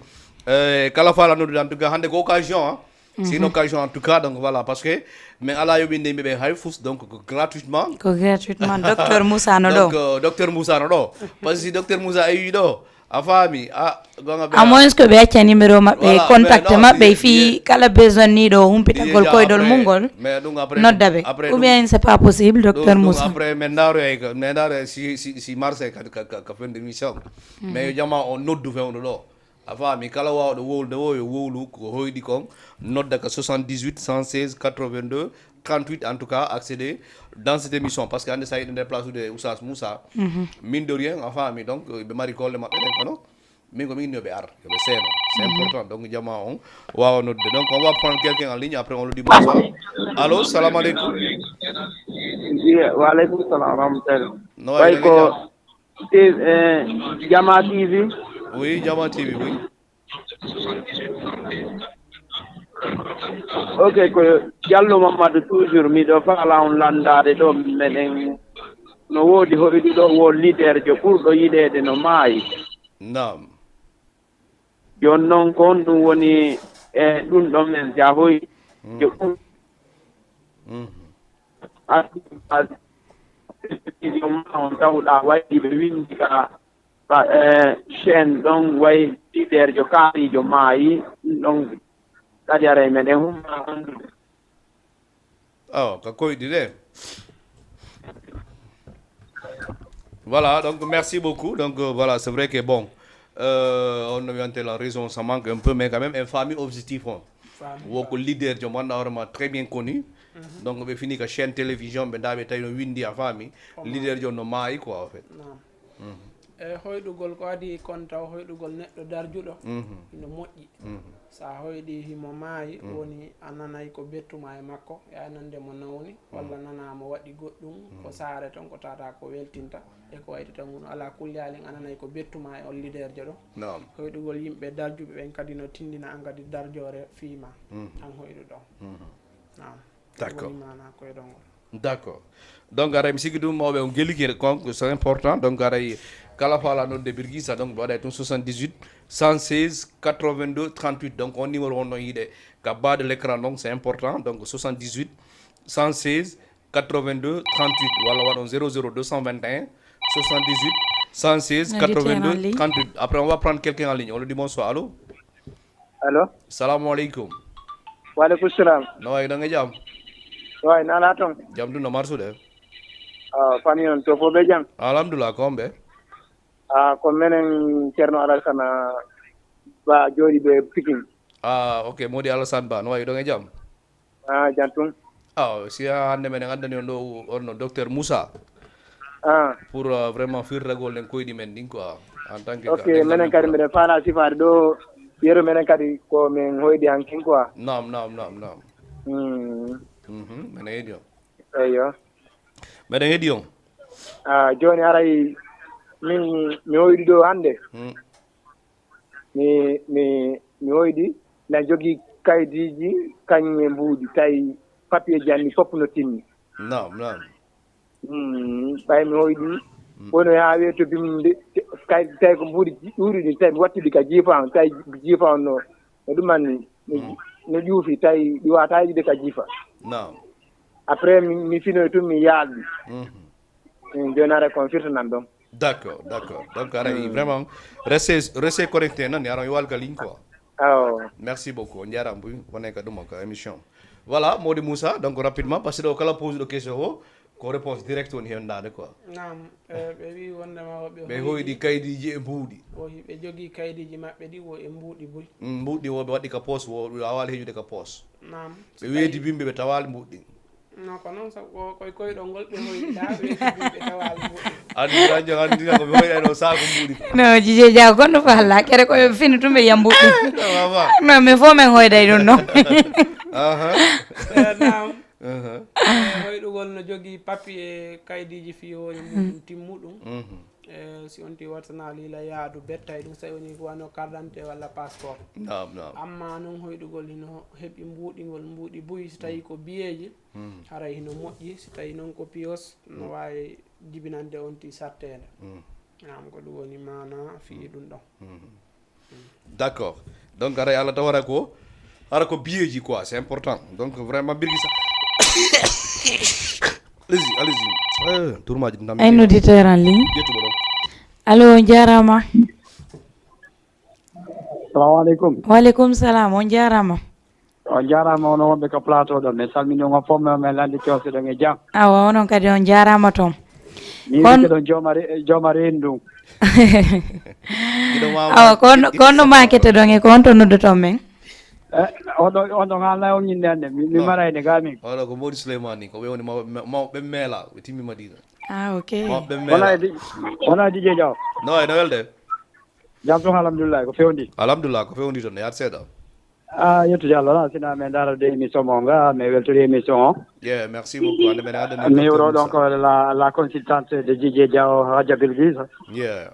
Euh, kala fala noddude, en tout cas, hannde ko occasion, hein. C'est une occasion, en tout cas, donc voilà, parce que mais ala yoɓinde yimɓe ɓe hay fus, donc ko gratuitement. Ko gratuitement, Docteur Moussa no ɗo. Donc, euh, Docteur Moussa no ɗo. Parce que si Docteur Moussa ewi ɗo, a faami, a gonga ɓe. À moins que ɓe acca numéro maɓɓe, voilà, contact maɓɓe fii kala besoin ni ɗo humpitagol koyɗol mum ngol. Mais ɗum après, nodda ɓe. Après ou bien c'est pas possible, Docteur Moussa. Après, mais ndaaro e, mais ndaaro e si, si, si marché ka, ka, ka, ka fin d'émission. Mais yo jama on noddu fewndo ɗo. A faami, kala waawɗo wowlude o yo wowlu ko hoyɗi kon, nodda ka soixante-dix-huit cent seize quatre-vingt-deux trente-huit, en tout cas, accéder dans cette émission, parce que hannde sa yiɗi nder place ude Oustaz Moussa, mine de rien, a faami, donc, ɓe mari golle maɓɓe ɗen, kono min ko min inni yo ɓe ar, yo ɓe seeno. C'est important, donc, jama on waawa noddude. Donc, on va prendre quelqu'un en ligne, après on lui dit bonsoir. Allô, salam aleykum. Wa aleykum salam wa rahmatullah. No wayi, ko Jama T V. Oui, Jama T V, oui. Ok, ko Diallo Mamadou toujours, miɗo faala on lanndaade ɗo meɗen no woodi hoyɗuɗo wo leader jo ɓurɗo yiɗeede no maayi. Naam. Jooni noon ko honɗum woni e ɗum ɗon men si a hoy jo ɓur- Mhm. Télévision ma on tawɗa waɗi ɓe winndi ka, ka e chaîne ɗon way leader jo kaarijo maayi, ɗum ɗon kadi aray meɗen humma anndude. Awa ka koyɗi de. Voilà, donc merci beaucoup. Donc euh, voilà, c'est vrai que bon, euh, on a eu la raison, ça manque un peu, mais quand même, en famille objectif, on. Woko leader jo manɗa hoorema très bien connu. Donc ɓe fini ka chaîne télévision ɓe ndaɓe tawi no windi a faami. Leader jo no maayi quoi en fait. Naam. E hoyɗugol ko adii kon taw hoyɗugol neɗɗo darjuɗo no moƴƴi. So a hoyɗi himo maayi, woni a nanay ko bettuma e makko, e a nande mo nawni, walla nana mo waɗi goɗɗum ko saare ton ko tawata ko weltinta e ko wayti tan. Kono ala kulli haalin a nanay ko bettuma e on leader jo ɗo. Naam. Hoyɗugol yimɓe darjuɓe ɓen kadi no tindina an kadi darjoore fii ma an hoyɗuɗo. Naam. D'accord. Woni maanaa koyɗol ngol. D'accord. Donc aray mi sikki ɗum mawɓe on geliki kon, c'est important. Donc aray kala faala nodde Birgisa, donc ɓe waɗa e tun soixante-dix-huit cent seize quatre-vingt-deux trente-huit. Donc on numéro on no yiɗe ka bas de l'écran, donc c'est important. Donc soixante-dix-huit cent seize quatre-vingt-deux trente-huit, walla waɗon zéro zéro deux cent vingt et un soixante-dix-huit cent seize quatre-vingt-deux trente-huit. Après on va prendre quelqu'un en ligne. On lui dit bonsoir. Allô? Allo? Salamu aleykum. Wa aleykum salam. No wayi, ɗon e jam? Wayi, nala ton? Jam ɗum no marsude. Ah, famille on to fof ɓe jam? Alhamdulillah, ko homɓe? Ah, ko menen Ceerno Alassane Ba jooɗi ɓe Pikin. Ah, ok, Modi Alassane Ba, no wayi, ɗon e jam? Ah, jam tun. Ah, si a hannde meɗen anndani on ɗo, on no Docteur Moussa. Ah. Pour euh, vraiment firtagol ɗen koyɗi men ɗin quoi. En tant que ok, menen kadi mbiɗen faala sifaade ɗo, yeru menen kadi ko min hoyɗi hankin quoi. Naam, naam, naam, naam. Mm. Mhm, meɗen heɗi on. Eyyo. Meɗen heɗi on. Ah, jooni aray min mi hoyɗi ɗo hannde. Mm. Mi mi mi hoyɗi na jogii kaydiiji kañum e mbuuɗi tawi papier ji anni fof no timmi. Naam, naam. Mm, ɓay mi hoyɗi wono haa weeto bimde kay tawi ko mbuuɗi ɗuuɗi ɗin tawi mi wattuɗi ka jiifa on tawi jiifa on no no ɗum anni no no ƴuufi tawi ɗi wata yiɗude ka jiifa. Naam. Après mi mi finoy tun mi yaalɗi. Mhm. Min jooni ara kon firtanan ɗon. D'accord, d'accord. Donc ara yi vraiment restez restez connecté nan ara yi walka ligne quoi. Aw. Merci beaucoup. On diara mbuy wonay ka ɗum ka émission. Voilà, Modi Moussa, donc rapidement parce que ɗo kala pose ɗo question o ko réponse directe woni hen dande quoi. Naam, eh, ɓe wi wondema woɓɓe ɓe hoyɗi kaydiji e mbuuɗi. Wohi ɓe jogii kaydiji maɓɓe ɗi wo e mbuuɗi buy. Mm, mbuuɗi wo ɓe waɗi ka poos wo a waali heƴude ka poos. Naam. Ɓe weedi bimɓe ɓe tawaali mbuuɗi. Non ko noon sabu ko koye koyɗol ngol ɓe hoyɗa ɓe ɓe tawaali mbuuɗi. Andi tan jan andi ko ɓe hoyɗa ɗo saako mbuuɗi. No jije jaw gonɗo fa halla kere koye fini tum ɓe yambuɗi. Non mais fo men hoyday ɗum non. Aha. Eh, naam. Hoyɗugol no jogii papier, kaydiiji fii hoore muɗum timmuɗum. Eh, si on ti wattanaali la yaadu bettay ɗum, so woni ko wano carte d'identité walla passeport. Naam, naam. Amma non hoyɗugol hino heɓi mbuuɗingol mbuuɗi buy, si tawi ko biyeeji, haray hino moƴƴi, si tawi non ko piyos, no waawi jibinande on ti satteende. Naam, ko ɗum woni maana fii ɗum ɗon. D'accord. Donc, ara Allah tawara ko, ara ko biyeji quoi, c'est important. Donc, vraiment, birgi ça. Allez-y, allez-y. Eh, tourmaji ndam. Un auditeur en ligne. Yettuɓo ɗon. Allo, on jarama. Salamu aleykum. Wa aleykum salam, on jarama. On jarama, ono wonɓe ka plateau ɗon. Min salmini on fof, men men landi coose ɗon e jam. Awa, onon kadi on jarama toon. Min Kon- wike ɗon jooma re- jooma reendu. Giɗo ma Awa, kon- kono makete ɗon e ko on to noddoton men? Eh, on ɗon on ɗon haalna on ñinde annde mi mi Non. marayde ga min. Oɗo ko Modi Souleymane ni, ko ɓe woni mawɓe me- mawɓe meela, ɓe timmi Madina. Ah, ok. Mawɓe Wona meela. e di- wona Dj Diaw. No, e no welde? Jam toon, alhamdulillahi, ko fewndi. Alhamdulillah, ko fewndi toon, yaat seeɗa. A yettude Allah, wona sina min ndaarade émission mo nga, mi weltori émission o. Yeah, merci beaucoup. Ande men adani Mi docteur wuro ɗon Moussa. ko la, la consultante de Dj Diaw, Hadja Bilgis. Yeah.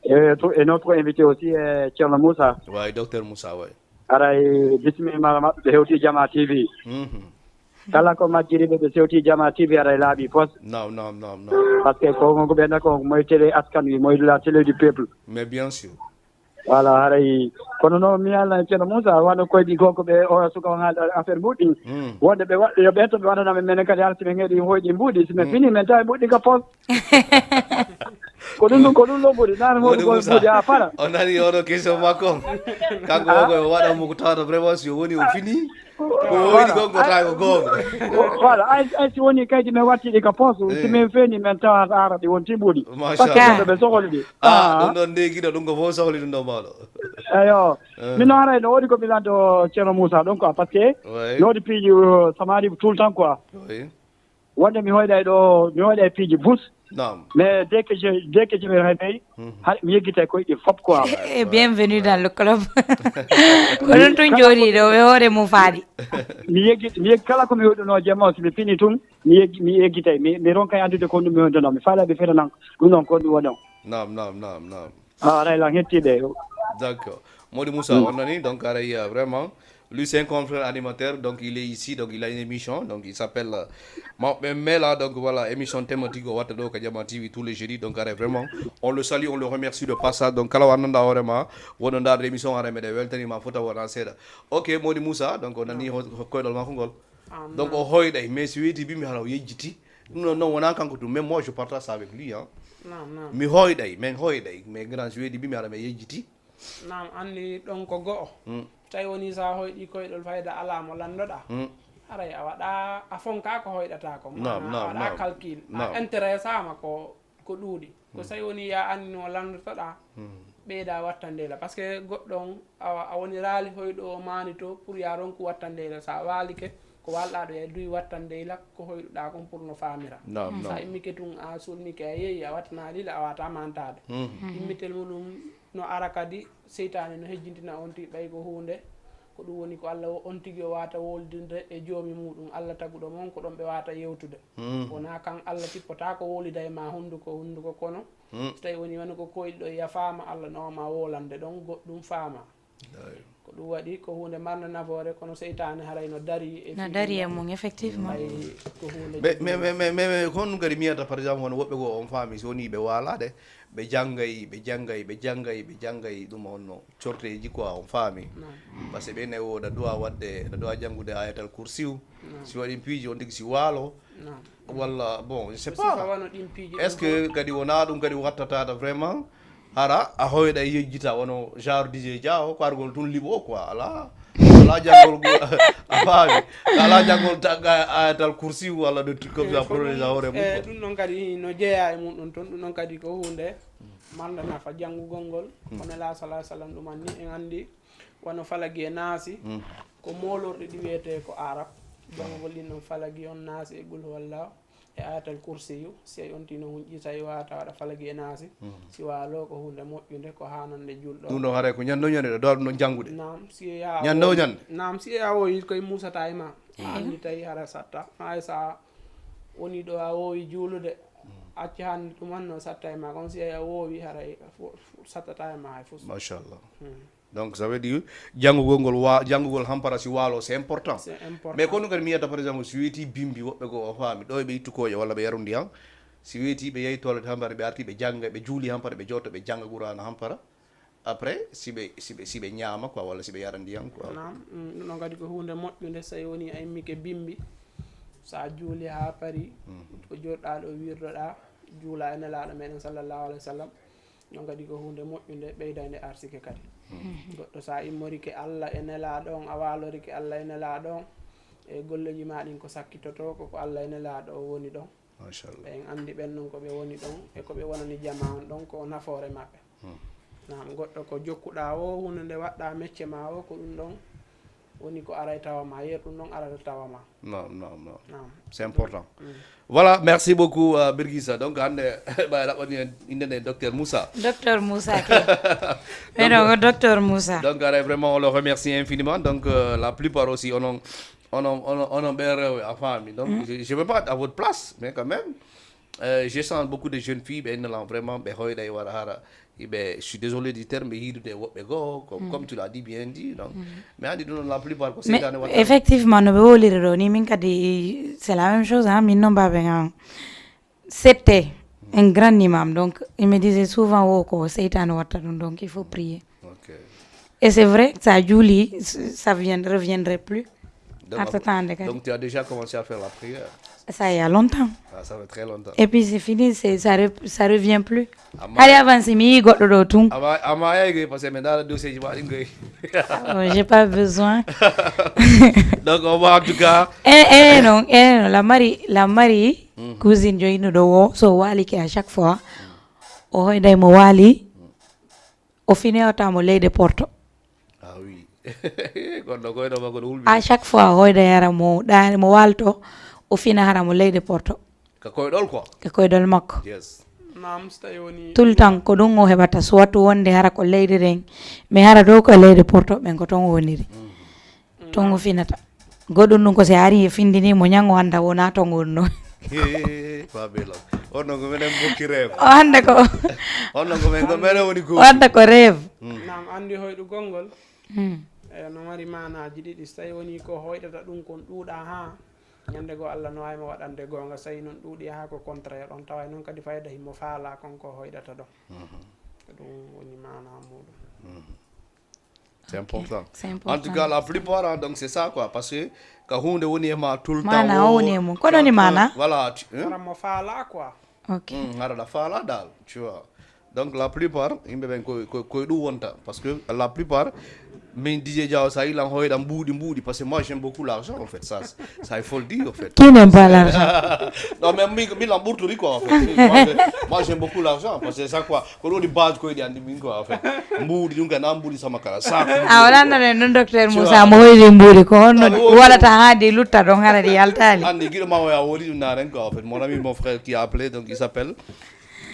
Et, tout- et notre invité aussi, eh, Thierno Moussa. Ouais, docteur Moussa, ouais. Aray, bismillah, maɗa maɓɓe hewti Jama T V. Mhm. Kala ko majjiriɓe ɓe sewti Jama T V aray laaɓi pos. Non, non, non, non. Parce que ko ko ɓe ko moy télé askan wi, moy la télé du peuple. Mais bien sûr. Voilà, haray kono noon mi ala Ceerno Moussa, wano koyɗi gonko ɓe o suka on haali affaire mbuɗi. Mm. Wonde ɓe waɗ yo ɓen to ɓe waɗanami menen kadi hara si min heɗi hoyɗi mbuɗi, si min fini min tawi mbuɗi ka pos. Ko ɗum ɗum ko ɗum ɗo mbuɗi nan hoyɗi Modi gol Moussa, mbuɗi a fara. On nani oɗo question makko. Kanko o koye waɗa mo ko tawata vraiment si o woni o fini. Ko woni gongo tawi ko gongo. Voilà, ay ay si woni kaydi min wattiɗi ka pos, si min feni min tawata ara ɗi wonti mbuɗi. Machallah. Ka- Ɓe sohli ɗi. Ah, ɗum ɗon nde giɗo ɗum ko fof sohli ɗum ɗo mawɗo. Eyo. Min no haray no woodi ko mi lanndo Ceerno Moussa ɗon quoi, parce que Oui. No woodi piiji uh, samari tout le temps quoi. Oui. Wonde mi hoyɗay ɗo, mi hoyɗay piiji bus. Naam. Mais dès que je dès que je me réveille, har mi yeggitay koyɗi fop quoi. Eh, bienvenue dans le club. Ko ɗum tun jooɗiɗo ɓe hoore mum faali. Mi yeggi mi yeggi kala ko mi hoyɗuno jemma o, si mi fini tun mi yeggi mi yeggitay mi mi ronkay andude ko ɗum mi hoyɗuno, mi faala ɓe feta nan ɗum ɗon ko ɗum woni on. Naam, naam, naam, naam. A aray lan hettiɓe. D'accord. Modi Moussa, on nani, donc aray euh, vraiment. Lui, c'est un confrère animateur, donc il est ici, donc il a une émission, donc il s'appelle euh, Mawɓe Meela, donc voilà, émission thématique au Wattado Kajama T V tous les jeudis, donc aray vraiment, on le salue, on le remercie de passage, donc kala wannanda vraiment, wonanda de émission aray meɗe weltanima fota wona seeɗa. Ok, Modi Moussa, donc on nani ho- ho- koyɗol makko ngol. Donc o hoyɗay, mais si weeti bimi hala o yejjiti, ɗum ɗon noon wona kanko ɗum, mais moi je partage ça avec lui, hein. Naam, naam. Mi hoyɗay, min hoyɗay, mais grand si weeti bimi hala mi yejjiti. Naam, anndi ɗon ko go'o. Mm. Tawi woni so a hoyɗi koyɗol fayda alaa mo lanndoɗaa. Mm. Haray a waɗa a fonka ko hoyɗata ko. Naam, Maanaa naam, a waɗa naam. Calcul. Naam. A intéressama ko ko ɗuuɗi. Ko so tawi woni ya anndi no lanndotoɗaa. Ɓeyda wattandeyla. Parce que goɗɗo on a a woni raali hoyɗo o maani to pour ya ronku wattandeyla. So a waalike ko walɗaa ɗo ya duwi wattandeyla ko hoyɗuɗaa kon pour no faamira. Naam, So naam. a immike tun a sulmike a yeeyi a wattanaali la a wata mantaade. Immitel muɗum no ara kadi seytaane no hejjintina on ti ɓay ko huunde ko ɗum woni ko Allah o- on tigi o wata wowlidinde e joomi muɗum. Allah taguɗo mo on ko ɗon ɓe wata yewtude. Wona kan Allah tippotaako wowlida e ma hunnduko hunnduko kono so tawi woni wano ko koyɗi ɗo yafaama Allah no ma wowlande ɗon goɗɗum faama. Ko ɗum waɗi ko huunde marnde nafoore kono seytaane haray no dari e No fii dari e ɗum. mum, effectivement. Ay ko huunde Mais mais mais mais mais mais ko honɗum kadi mi yiyata par exemple hono woɓɓe goo on faami so woni ɓe waalaade ɓe janngay ɓe janngay ɓe janngay ɓe janngay ɗum on no corteeji quoi on faami. Parce que ɓe ne wooda duwa waɗde ɗa duwa janngude ayatal kursiw si waɗi piiji on tigi si waalo walla bon je sais Sifa pas. Wano ɗin piiji Est ce ɗin que kadi wona ɗum kadi wattataata vraiment hara a hoyɗa e yejjita wono genre dj dia o ko argol tun liɓo quoi ala ala janngol go- a faami ala janngol tagga ayatal kursi walla de truc comme ça ko problème a hoore ɗum- eh, mum ɗum ɗon kadi no jeeya e mum ɗum toon ɗum ɗon kadi ko huunde marnde nafa janngugol ngol ko nela sala sallam ɗum anni en anndi wano falagi e naasi ko moolorɗe ɗi wiyetee ko arab jangugol ɗin ɗon falagi on naasi e gul walla E ayatal kursiyu, si a yonti no hunƴi, tawi wata waɗa falagi e naasi. Si walo ko hunde moƴƴunde, ko hanande julɗo. Ɗum ɗo haray ko ñande o ñande ɗo dawa ɗum ɗon janngude. Naam, si a Ñande o ñande. Naam, si a wowi koye musata e ma. A andi tawi hara satta. Hay sa woni ɗo a wowi juulude. Acca hande ɗum anno satta e ma. Kon si a wowi haray fu- fu- sattata e ma hay fus. Machallah. Donc ça veut dire janngugol ngol wa janngugol hampara si waalo c'est important. Mais ko ɗum kadi mi yiyata par exemple si weeti bimbi woɓɓe ko o faami ɗo eɓe ittu kooƴe walla ɓe yaru ndiyan, si weeti ɓe yehi toilet hampara ɓe arti ɓe jannga ɓe juuli hampara ɓe jooto ɓe jannga qur'ana hampara. Après si ɓe si ɓe si ɓe ñaama quoi walla si ɓe yara ndiyan quoi. Naam, ɗum ɗon kadi ko hunde moƴƴunde. So tawi woni a immike bimbi, sa juuli ha pari, ko joɗɗa ɗo wirdoɗa, juula e nelaɗo meɗen sallallahu alayhi wa sallam. Ɗon kadi ko hunde moƴƴunde ɓeydande arsike kadi. Goɗɗo sa immorike Allah e nelaɗo on, a walorike Allah e nelaɗo on, e golleji ma ɗin ko sakkitoto ko ko Allah e nelaɗo o woni ɗon. Machallah. En andi ɓen non ko ɓe woni ɗon e ko ɓe wonani jama on ɗon ko nafoore maɓɓe. Naam, goɗɗo ko jokkuɗa o hunde nde waɗɗa mecce ma o ko ɗum ɗon woni ko aray tawa ma, yer ɗum ɗon arata tawa ma. Non, non, non. C'est important. Voilà, merci beaucoup uh, Birgisa. Donc hande ɓay laɓɓani en inde nde docteur Moussa. Docteur Moussa ke. Mais non, docteur Moussa. Donc aray vraiment on le remercie infiniment. Donc euh, la plupart aussi onon onon onon onon ɓe rewɓe a faami. Donc je, je veux pas à votre place, mais quand même euh, je sens beaucoup de jeunes filles ɓe innalan vraiment ɓe hoyɗa e wara hara. Ɓe, je suis désolé du terme, ɓe yiidude e woɓɓe goo, comme, comme tu l'as dit bien dit. Donc, mais andi ɗum la plupart ko Mais seytaane watta. Effectivement, no ɓe woliri ɗo ni min kadi c'est la même chose, hein, min no mbaɓe gan. C'était un grand imam, donc il me disait souvent wo ko seytaane watta ɗum, donc il faut prier. Ok. Et c'est vrai, ça juuli, ça vient, reviendrait plus. Donc, Artatande kadi. Donc tu as déjà commencé à faire la prière. Ça il y a longtemps. Ah, ça fait très longtemps. Et puis c'est fini, c'est, ça, re- ça revient plus. Ama- Hari avance mi yi goɗɗo ɗo tun. Ama ama yayi goy parce que mi ndaara dossier ji ma ɗin goy. Oh, j'ai pas besoin. Donc on va en tout cas. Eh eh non, eh non, la mari la mari cousine joyino ɗo wo so walike à chaque fois. O hoyday mo wali. O finewta mo leyde porto. Ah oui. Goɗɗo koyɗo makko no wulmi. À chaque fois hoyda yara mo ɗaani mo walto. O fina hara mo leyde porto. Ka koyɗol quoi. Ka koyɗol makko. Yes. Naam, so tawi woni Tout le temps ko ɗum o heɓata, soit wonde hara ko leydi ren, mais hara ɗo ko leydi porto ɓen ko ton woniri. Ton o finata. Goɗɗum ɗum ko si ari e findini mo ñango handa wona ton wonno. Fabelo. On non ko menen bokki rêve. O hande ko On non ko men ko menen woni ko. O hande ko rêve. Naam, andi hoyɗugol ngol. Hmm. E no mari maanaji ɗiɗi. So tawi woni ko hoyɗata ɗum kon ɗuuɗa ha ñande goo Allah no wawi mo waɗande goonga. So tawi noon ɗuuɗi ha ko contraire on, tawa e noon kadi fayda himo faala kon ko hoyɗata ɗon. Ko ɗum woni maana muɗum. C'est important. C'est important. En tout cas, la plupart, hein, donc c'est ça quoi. Parce que ka hunde woni e ma tout le temps. Maana o woni e mum. Kono ni maana? Voilà. Tu, hein? Hara mo faala quoi. Ok. Mm, hara la faala dal, tu vois. Donc la plupart, yimɓe ɓen ko ko ko ɗum wonta parce que la plupart min D J Diaw sa yilan hoyɗa mbuuɗi mbuuɗi parce que moi j'aime beaucoup l'argent en fait ça ça il faut le dire en fait. Qui n'aime pas l'argent? Non mais mi mi lan ɓurtori quoi en fait. Moi, je- moi j'aime beaucoup l'argent parce que ça quoi ko ɗum woni base koyɗi andi min quoi en fait. Mbuuɗi ɗum kay na mbuuɗi sama kala sa. A wala nana non docteur Moussa mo hoyri mbuuɗi ko honno waɗata ha di lutta ɗon hara di yaltali. Andi giɗo ma o ya woli ɗum naren quoi en fait mon ami mon frère qui a appelé donc il s'appelle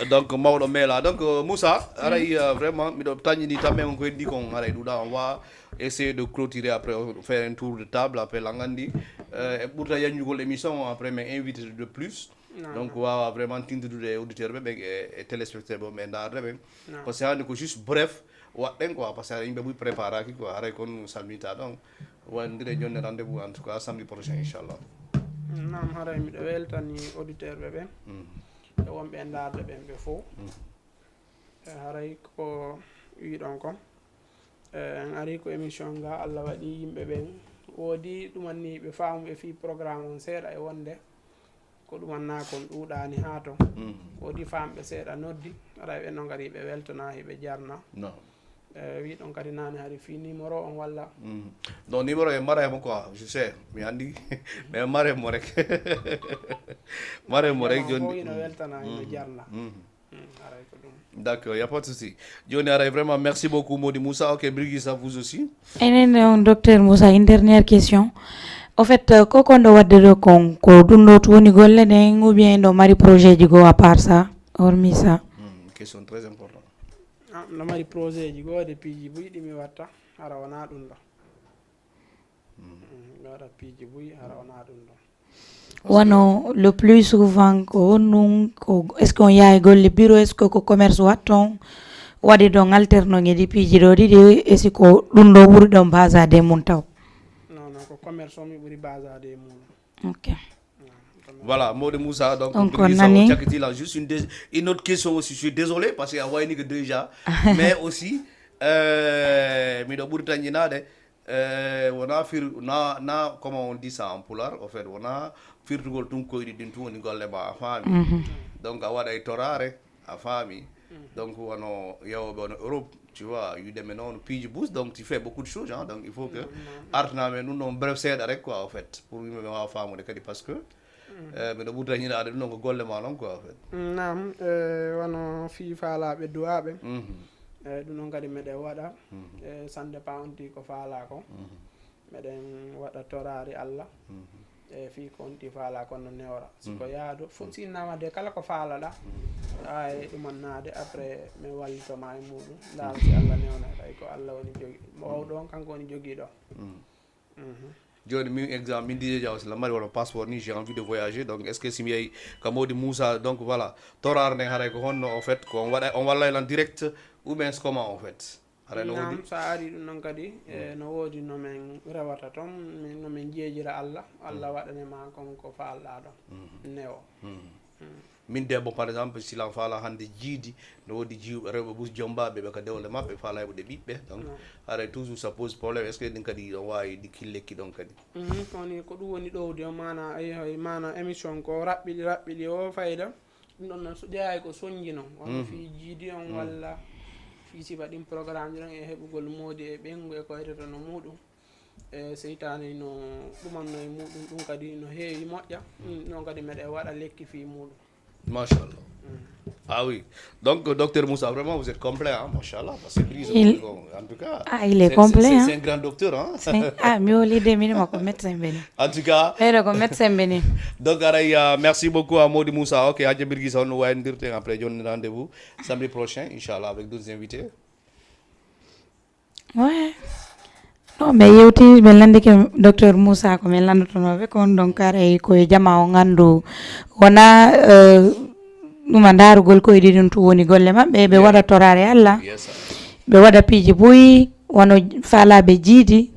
donc mawɗo mela donc euh, Moussa aray euh, vraiment miɗo tañini tamme on ko heddi kon aray ɗuɗa on wa essayer de clôturer après on faire un tour de table après lan andi euh, e ɓurta yanjugol émission après mais invité de plus donc wawa vraiment tintudude e auditeur ɓe ɓe e téléspectateur ɓe ɓe darde ɓe parce que hande ko juste bref waɗɗen quoi parce que yimɓe ɓuy préparaki quoi haray kon salmita ɗon wandire jonne rendez-vous en tout cas samedi prochain inchallah. Naam, haray miɗo weltani auditeur ɓe ɓen e wonɓe e ndaarde ɓen ɓe fof. E haray ko wiɗon kon e en ari ko émission nga Allah waɗi yimɓe ɓen woodi ɗumanniɓe faamu e fii programme on seeɗa e wonde ko ɗumanna kon ɗuuɗani haa ton. Woodi faamɓe seeɗa noddi haray ɓe no ngari ɓe weltana hiɓe jarna. Non. E wiɗon kadi nane hari fii numéro on walla? Non, numéro e mare mo quoi, je sais mi andi mais mare mo rek. Mare mo rek joni. Ino weltana ino jarna. D'accord, il n'y a pas de souci. Joni aray vraiment merci beaucoup Mody Moussa. Ok Birgisa vous aussi. Enen on docteur Moussa, une dernière question. Au fait, euh, ko kon ɗo waɗde ɗo kon, ko ɗum ɗo tun woni golle ɗen, ou bien ɗo mari projet ji goo à part ça, hormis ça? Hmm, question très important. Ah, no mari projet ji goo de, piiji buy ɗi mi watta, hara wona ɗum ɗo. Mm, mi waɗa piiji buy, hara wona ɗum ɗo. Wano le plus souvent ko honɗum, ko est-ce que on yahay golle bureau, est-ce que ko commerce waɗton, waɗi ɗon alternance e ɗi piiji ɗo ɗiɗi, est-ce que ko ɗum ɗo ɓuri ɗon basade e mum taw? Non, non, ko commerce o mi ɓuri basade e mum. Ok. Voilà, Mody Moussa, donc Donc, Birgui on Sow, a mis- Chakiti, là, juste une, dé- une autre question aussi, je suis désolé parce qu'il y a Wayne déjà, mais aussi, euh, miɗo ɓuri tañinaade, euh, wona fir, na, na, comment on dit ça en pulaar, au fait, wona firtugol tun koyɗi ɗin tun woni golle ma, a faami. Donc, a waɗay toraare, a faami. Donc, wano yawɓe wano Europe, tu vois, yu demee noon, piiji bus, donc tu fais beaucoup de choses, hein, donc il faut que artana men ɗum ɗon bref seeɗa rek quoi, au fait, pour yimɓe ɓe waawa faamude kadi, parce que euh, miɗo ɓurda ñinaade ɗum ɗon ko golle ma noon quoi, au fait. Naam, eh, wano fii faalaaɓe duwaaɓe, Mhm. eh, ɗum ɗon kadi meɗen waɗa. Eh, ça dépend on tigi ko faalaa ko. Meɗen waɗa toraari Allah. E fii ko on tigi faalaa ko no newra. Si ko yaado, fof si innama de kala ko faalaɗa, ay ɗum annaade, après mi wallito ma e muɗum. Ndaar si Allah newnay, ay ko Allah woni jogi. Mo waw ɗon, kanko woni jogiiɗo. Mhm. Jooni min, exemple, min D J Dia aussi, la mari wala passeport ni, j'ai envie de voyager. Donc, est-ce que si mi yehi ka Mody Moussa, donc voilà, toraare nden haray ko honno, en fait, ko on waɗa, on wallay lan direct, ou bien c'est comment, en fait? Haray no woodi? Naam, so a ari ɗum ɗon kadi, e, no woodi no min rewata toon, min, no min jeejira Allah, Allah waɗane ma kon ko faalɗa ɗon. Newo. Min debbo, par exemple, si lan faala hannde jiidi, no woodi jiiwɓe rewɓe bus jombaaɓe ɓe ka dewle maɓɓe, faala heɓude ɓiɓɓe. Donc, haray toujours ça pose problème. Est-ce que ɗin kadi ɗon waawi ɗi killekki ɗon kadi? Mhm, koni ko ɗum woni ɗowdi o, maana, ayi, hay, maana émission ko raɓɓiɗi, raɓɓiɗi o fayda. Ɗum ɗon noon so ƴeewaay ko soñji noon, wano fii jiidi on walla fii sifa ɗin programme ɗi ɗon e heɓugol moodi e ɓeyngu e ko waytata no muuɗum. E seytaane no ɗumanno e muuɗum, ɗum kadi no heewi moƴƴa. Mm, ɗum ɗon kadi meɗen waɗa lekki fii muuɗum. Machallah. Ah oui. Donc, docteur Moussa, vraiment, vous êtes complet, hein, machallah. Parce que Brise, Il- bon, en tout cas, Ah, il est c'est- complet, c'est- hein. C'est un grand docteur, hein. C'est- Ah, mi woli de minimo ko médecin mbeni. En tout cas, Ɓeyɗo ko médecin mbeni. Donc, aray, euh, merci beaucoup à Mody Moussa. Ok, Hadja Birgui Sow, nous voyons après, John rendez-vous samedi prochain, Inch'Allah, avec d'autres invités. Ouais. Non, mais yewti, min lanndike docteur Moussa ko min lanndotonooɓe kon, donc aray ko e jama o nganndu wona, euh, ɗuma ndaarugol koye ɗi ɗum tun woni golle maɓɓe, ɓe waɗa toraare Allah, Yes, sir. ɓe waɗa piiji buy, wano faalaaɓe jiidi,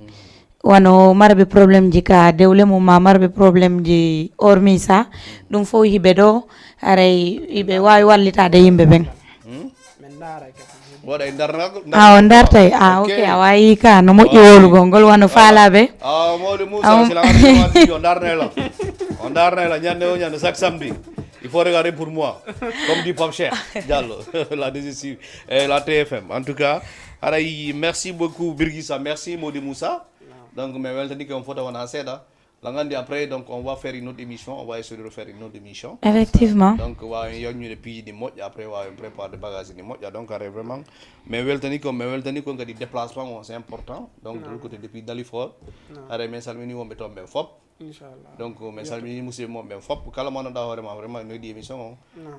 wano marɓe problème ji ka dewle mum, ma marɓe problème ji hormis ça, ɗum fof hiɓe ɗo, aray hiɓe waawi wallitaade yimɓe ɓen. Min ndaara kadi. Waɗa e ndarnal. A o ndartay, a ok, a waawi ka no moƴƴi wowlugol ngol wano faalaaɓe. Ah, Mody Moussa, c'est la radio, on darnay là. On darnay là, ñande o ñande, chaque samedi. Il faut regarder pour moi. Comme dit Pape Cheikh Diallo, la D G C, eh, la T F M. En tout cas, aray, merci beaucoup, Birgui Sow. Merci, Mody Moussa. Donc, mi weltanike on fof wona seeɗa. La ngandi après, donc, on va faire une autre émission. On va essayer de refaire une autre émission. Effectivement. Donc, waawen yoññude piiji ɗi moƴƴa, après, waawen préparer de bagage ɗi moƴƴa. Donc, aray vraiment, mi weltanike on, mi weltanike on kadi déplacement o, c'est important. Donc, de l'autre côté, depuis Dalifort. Aray, min salmini wonɓe toon ɓen fof. Inchallah. Donc, min salmini musidɓe mon ɓen fof. Kala mo annduɗa hoore ma, vraiment, no yiɗi émission o.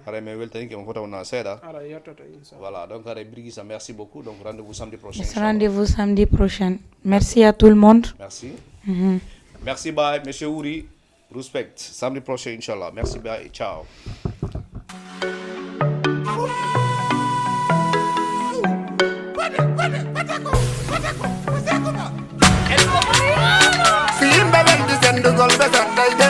Aray, mi weltanike on fof wona seeɗa. Aray, yettoto, inchallah. Voilà, donc, aray, Birgui Sow, merci beaucoup. Donc, rendez-vous samedi prochain, Yes, inchallah. Rendez-vous samedi prochain. Merci à tout le monde. Merci. Mhm. Merci, bye. Monsieur Wuri, respect. Samedi prochain, Inch'Allah. Merci, bye. Ciao. Si yimɓe weldi sendugol ɓe sattay ɓe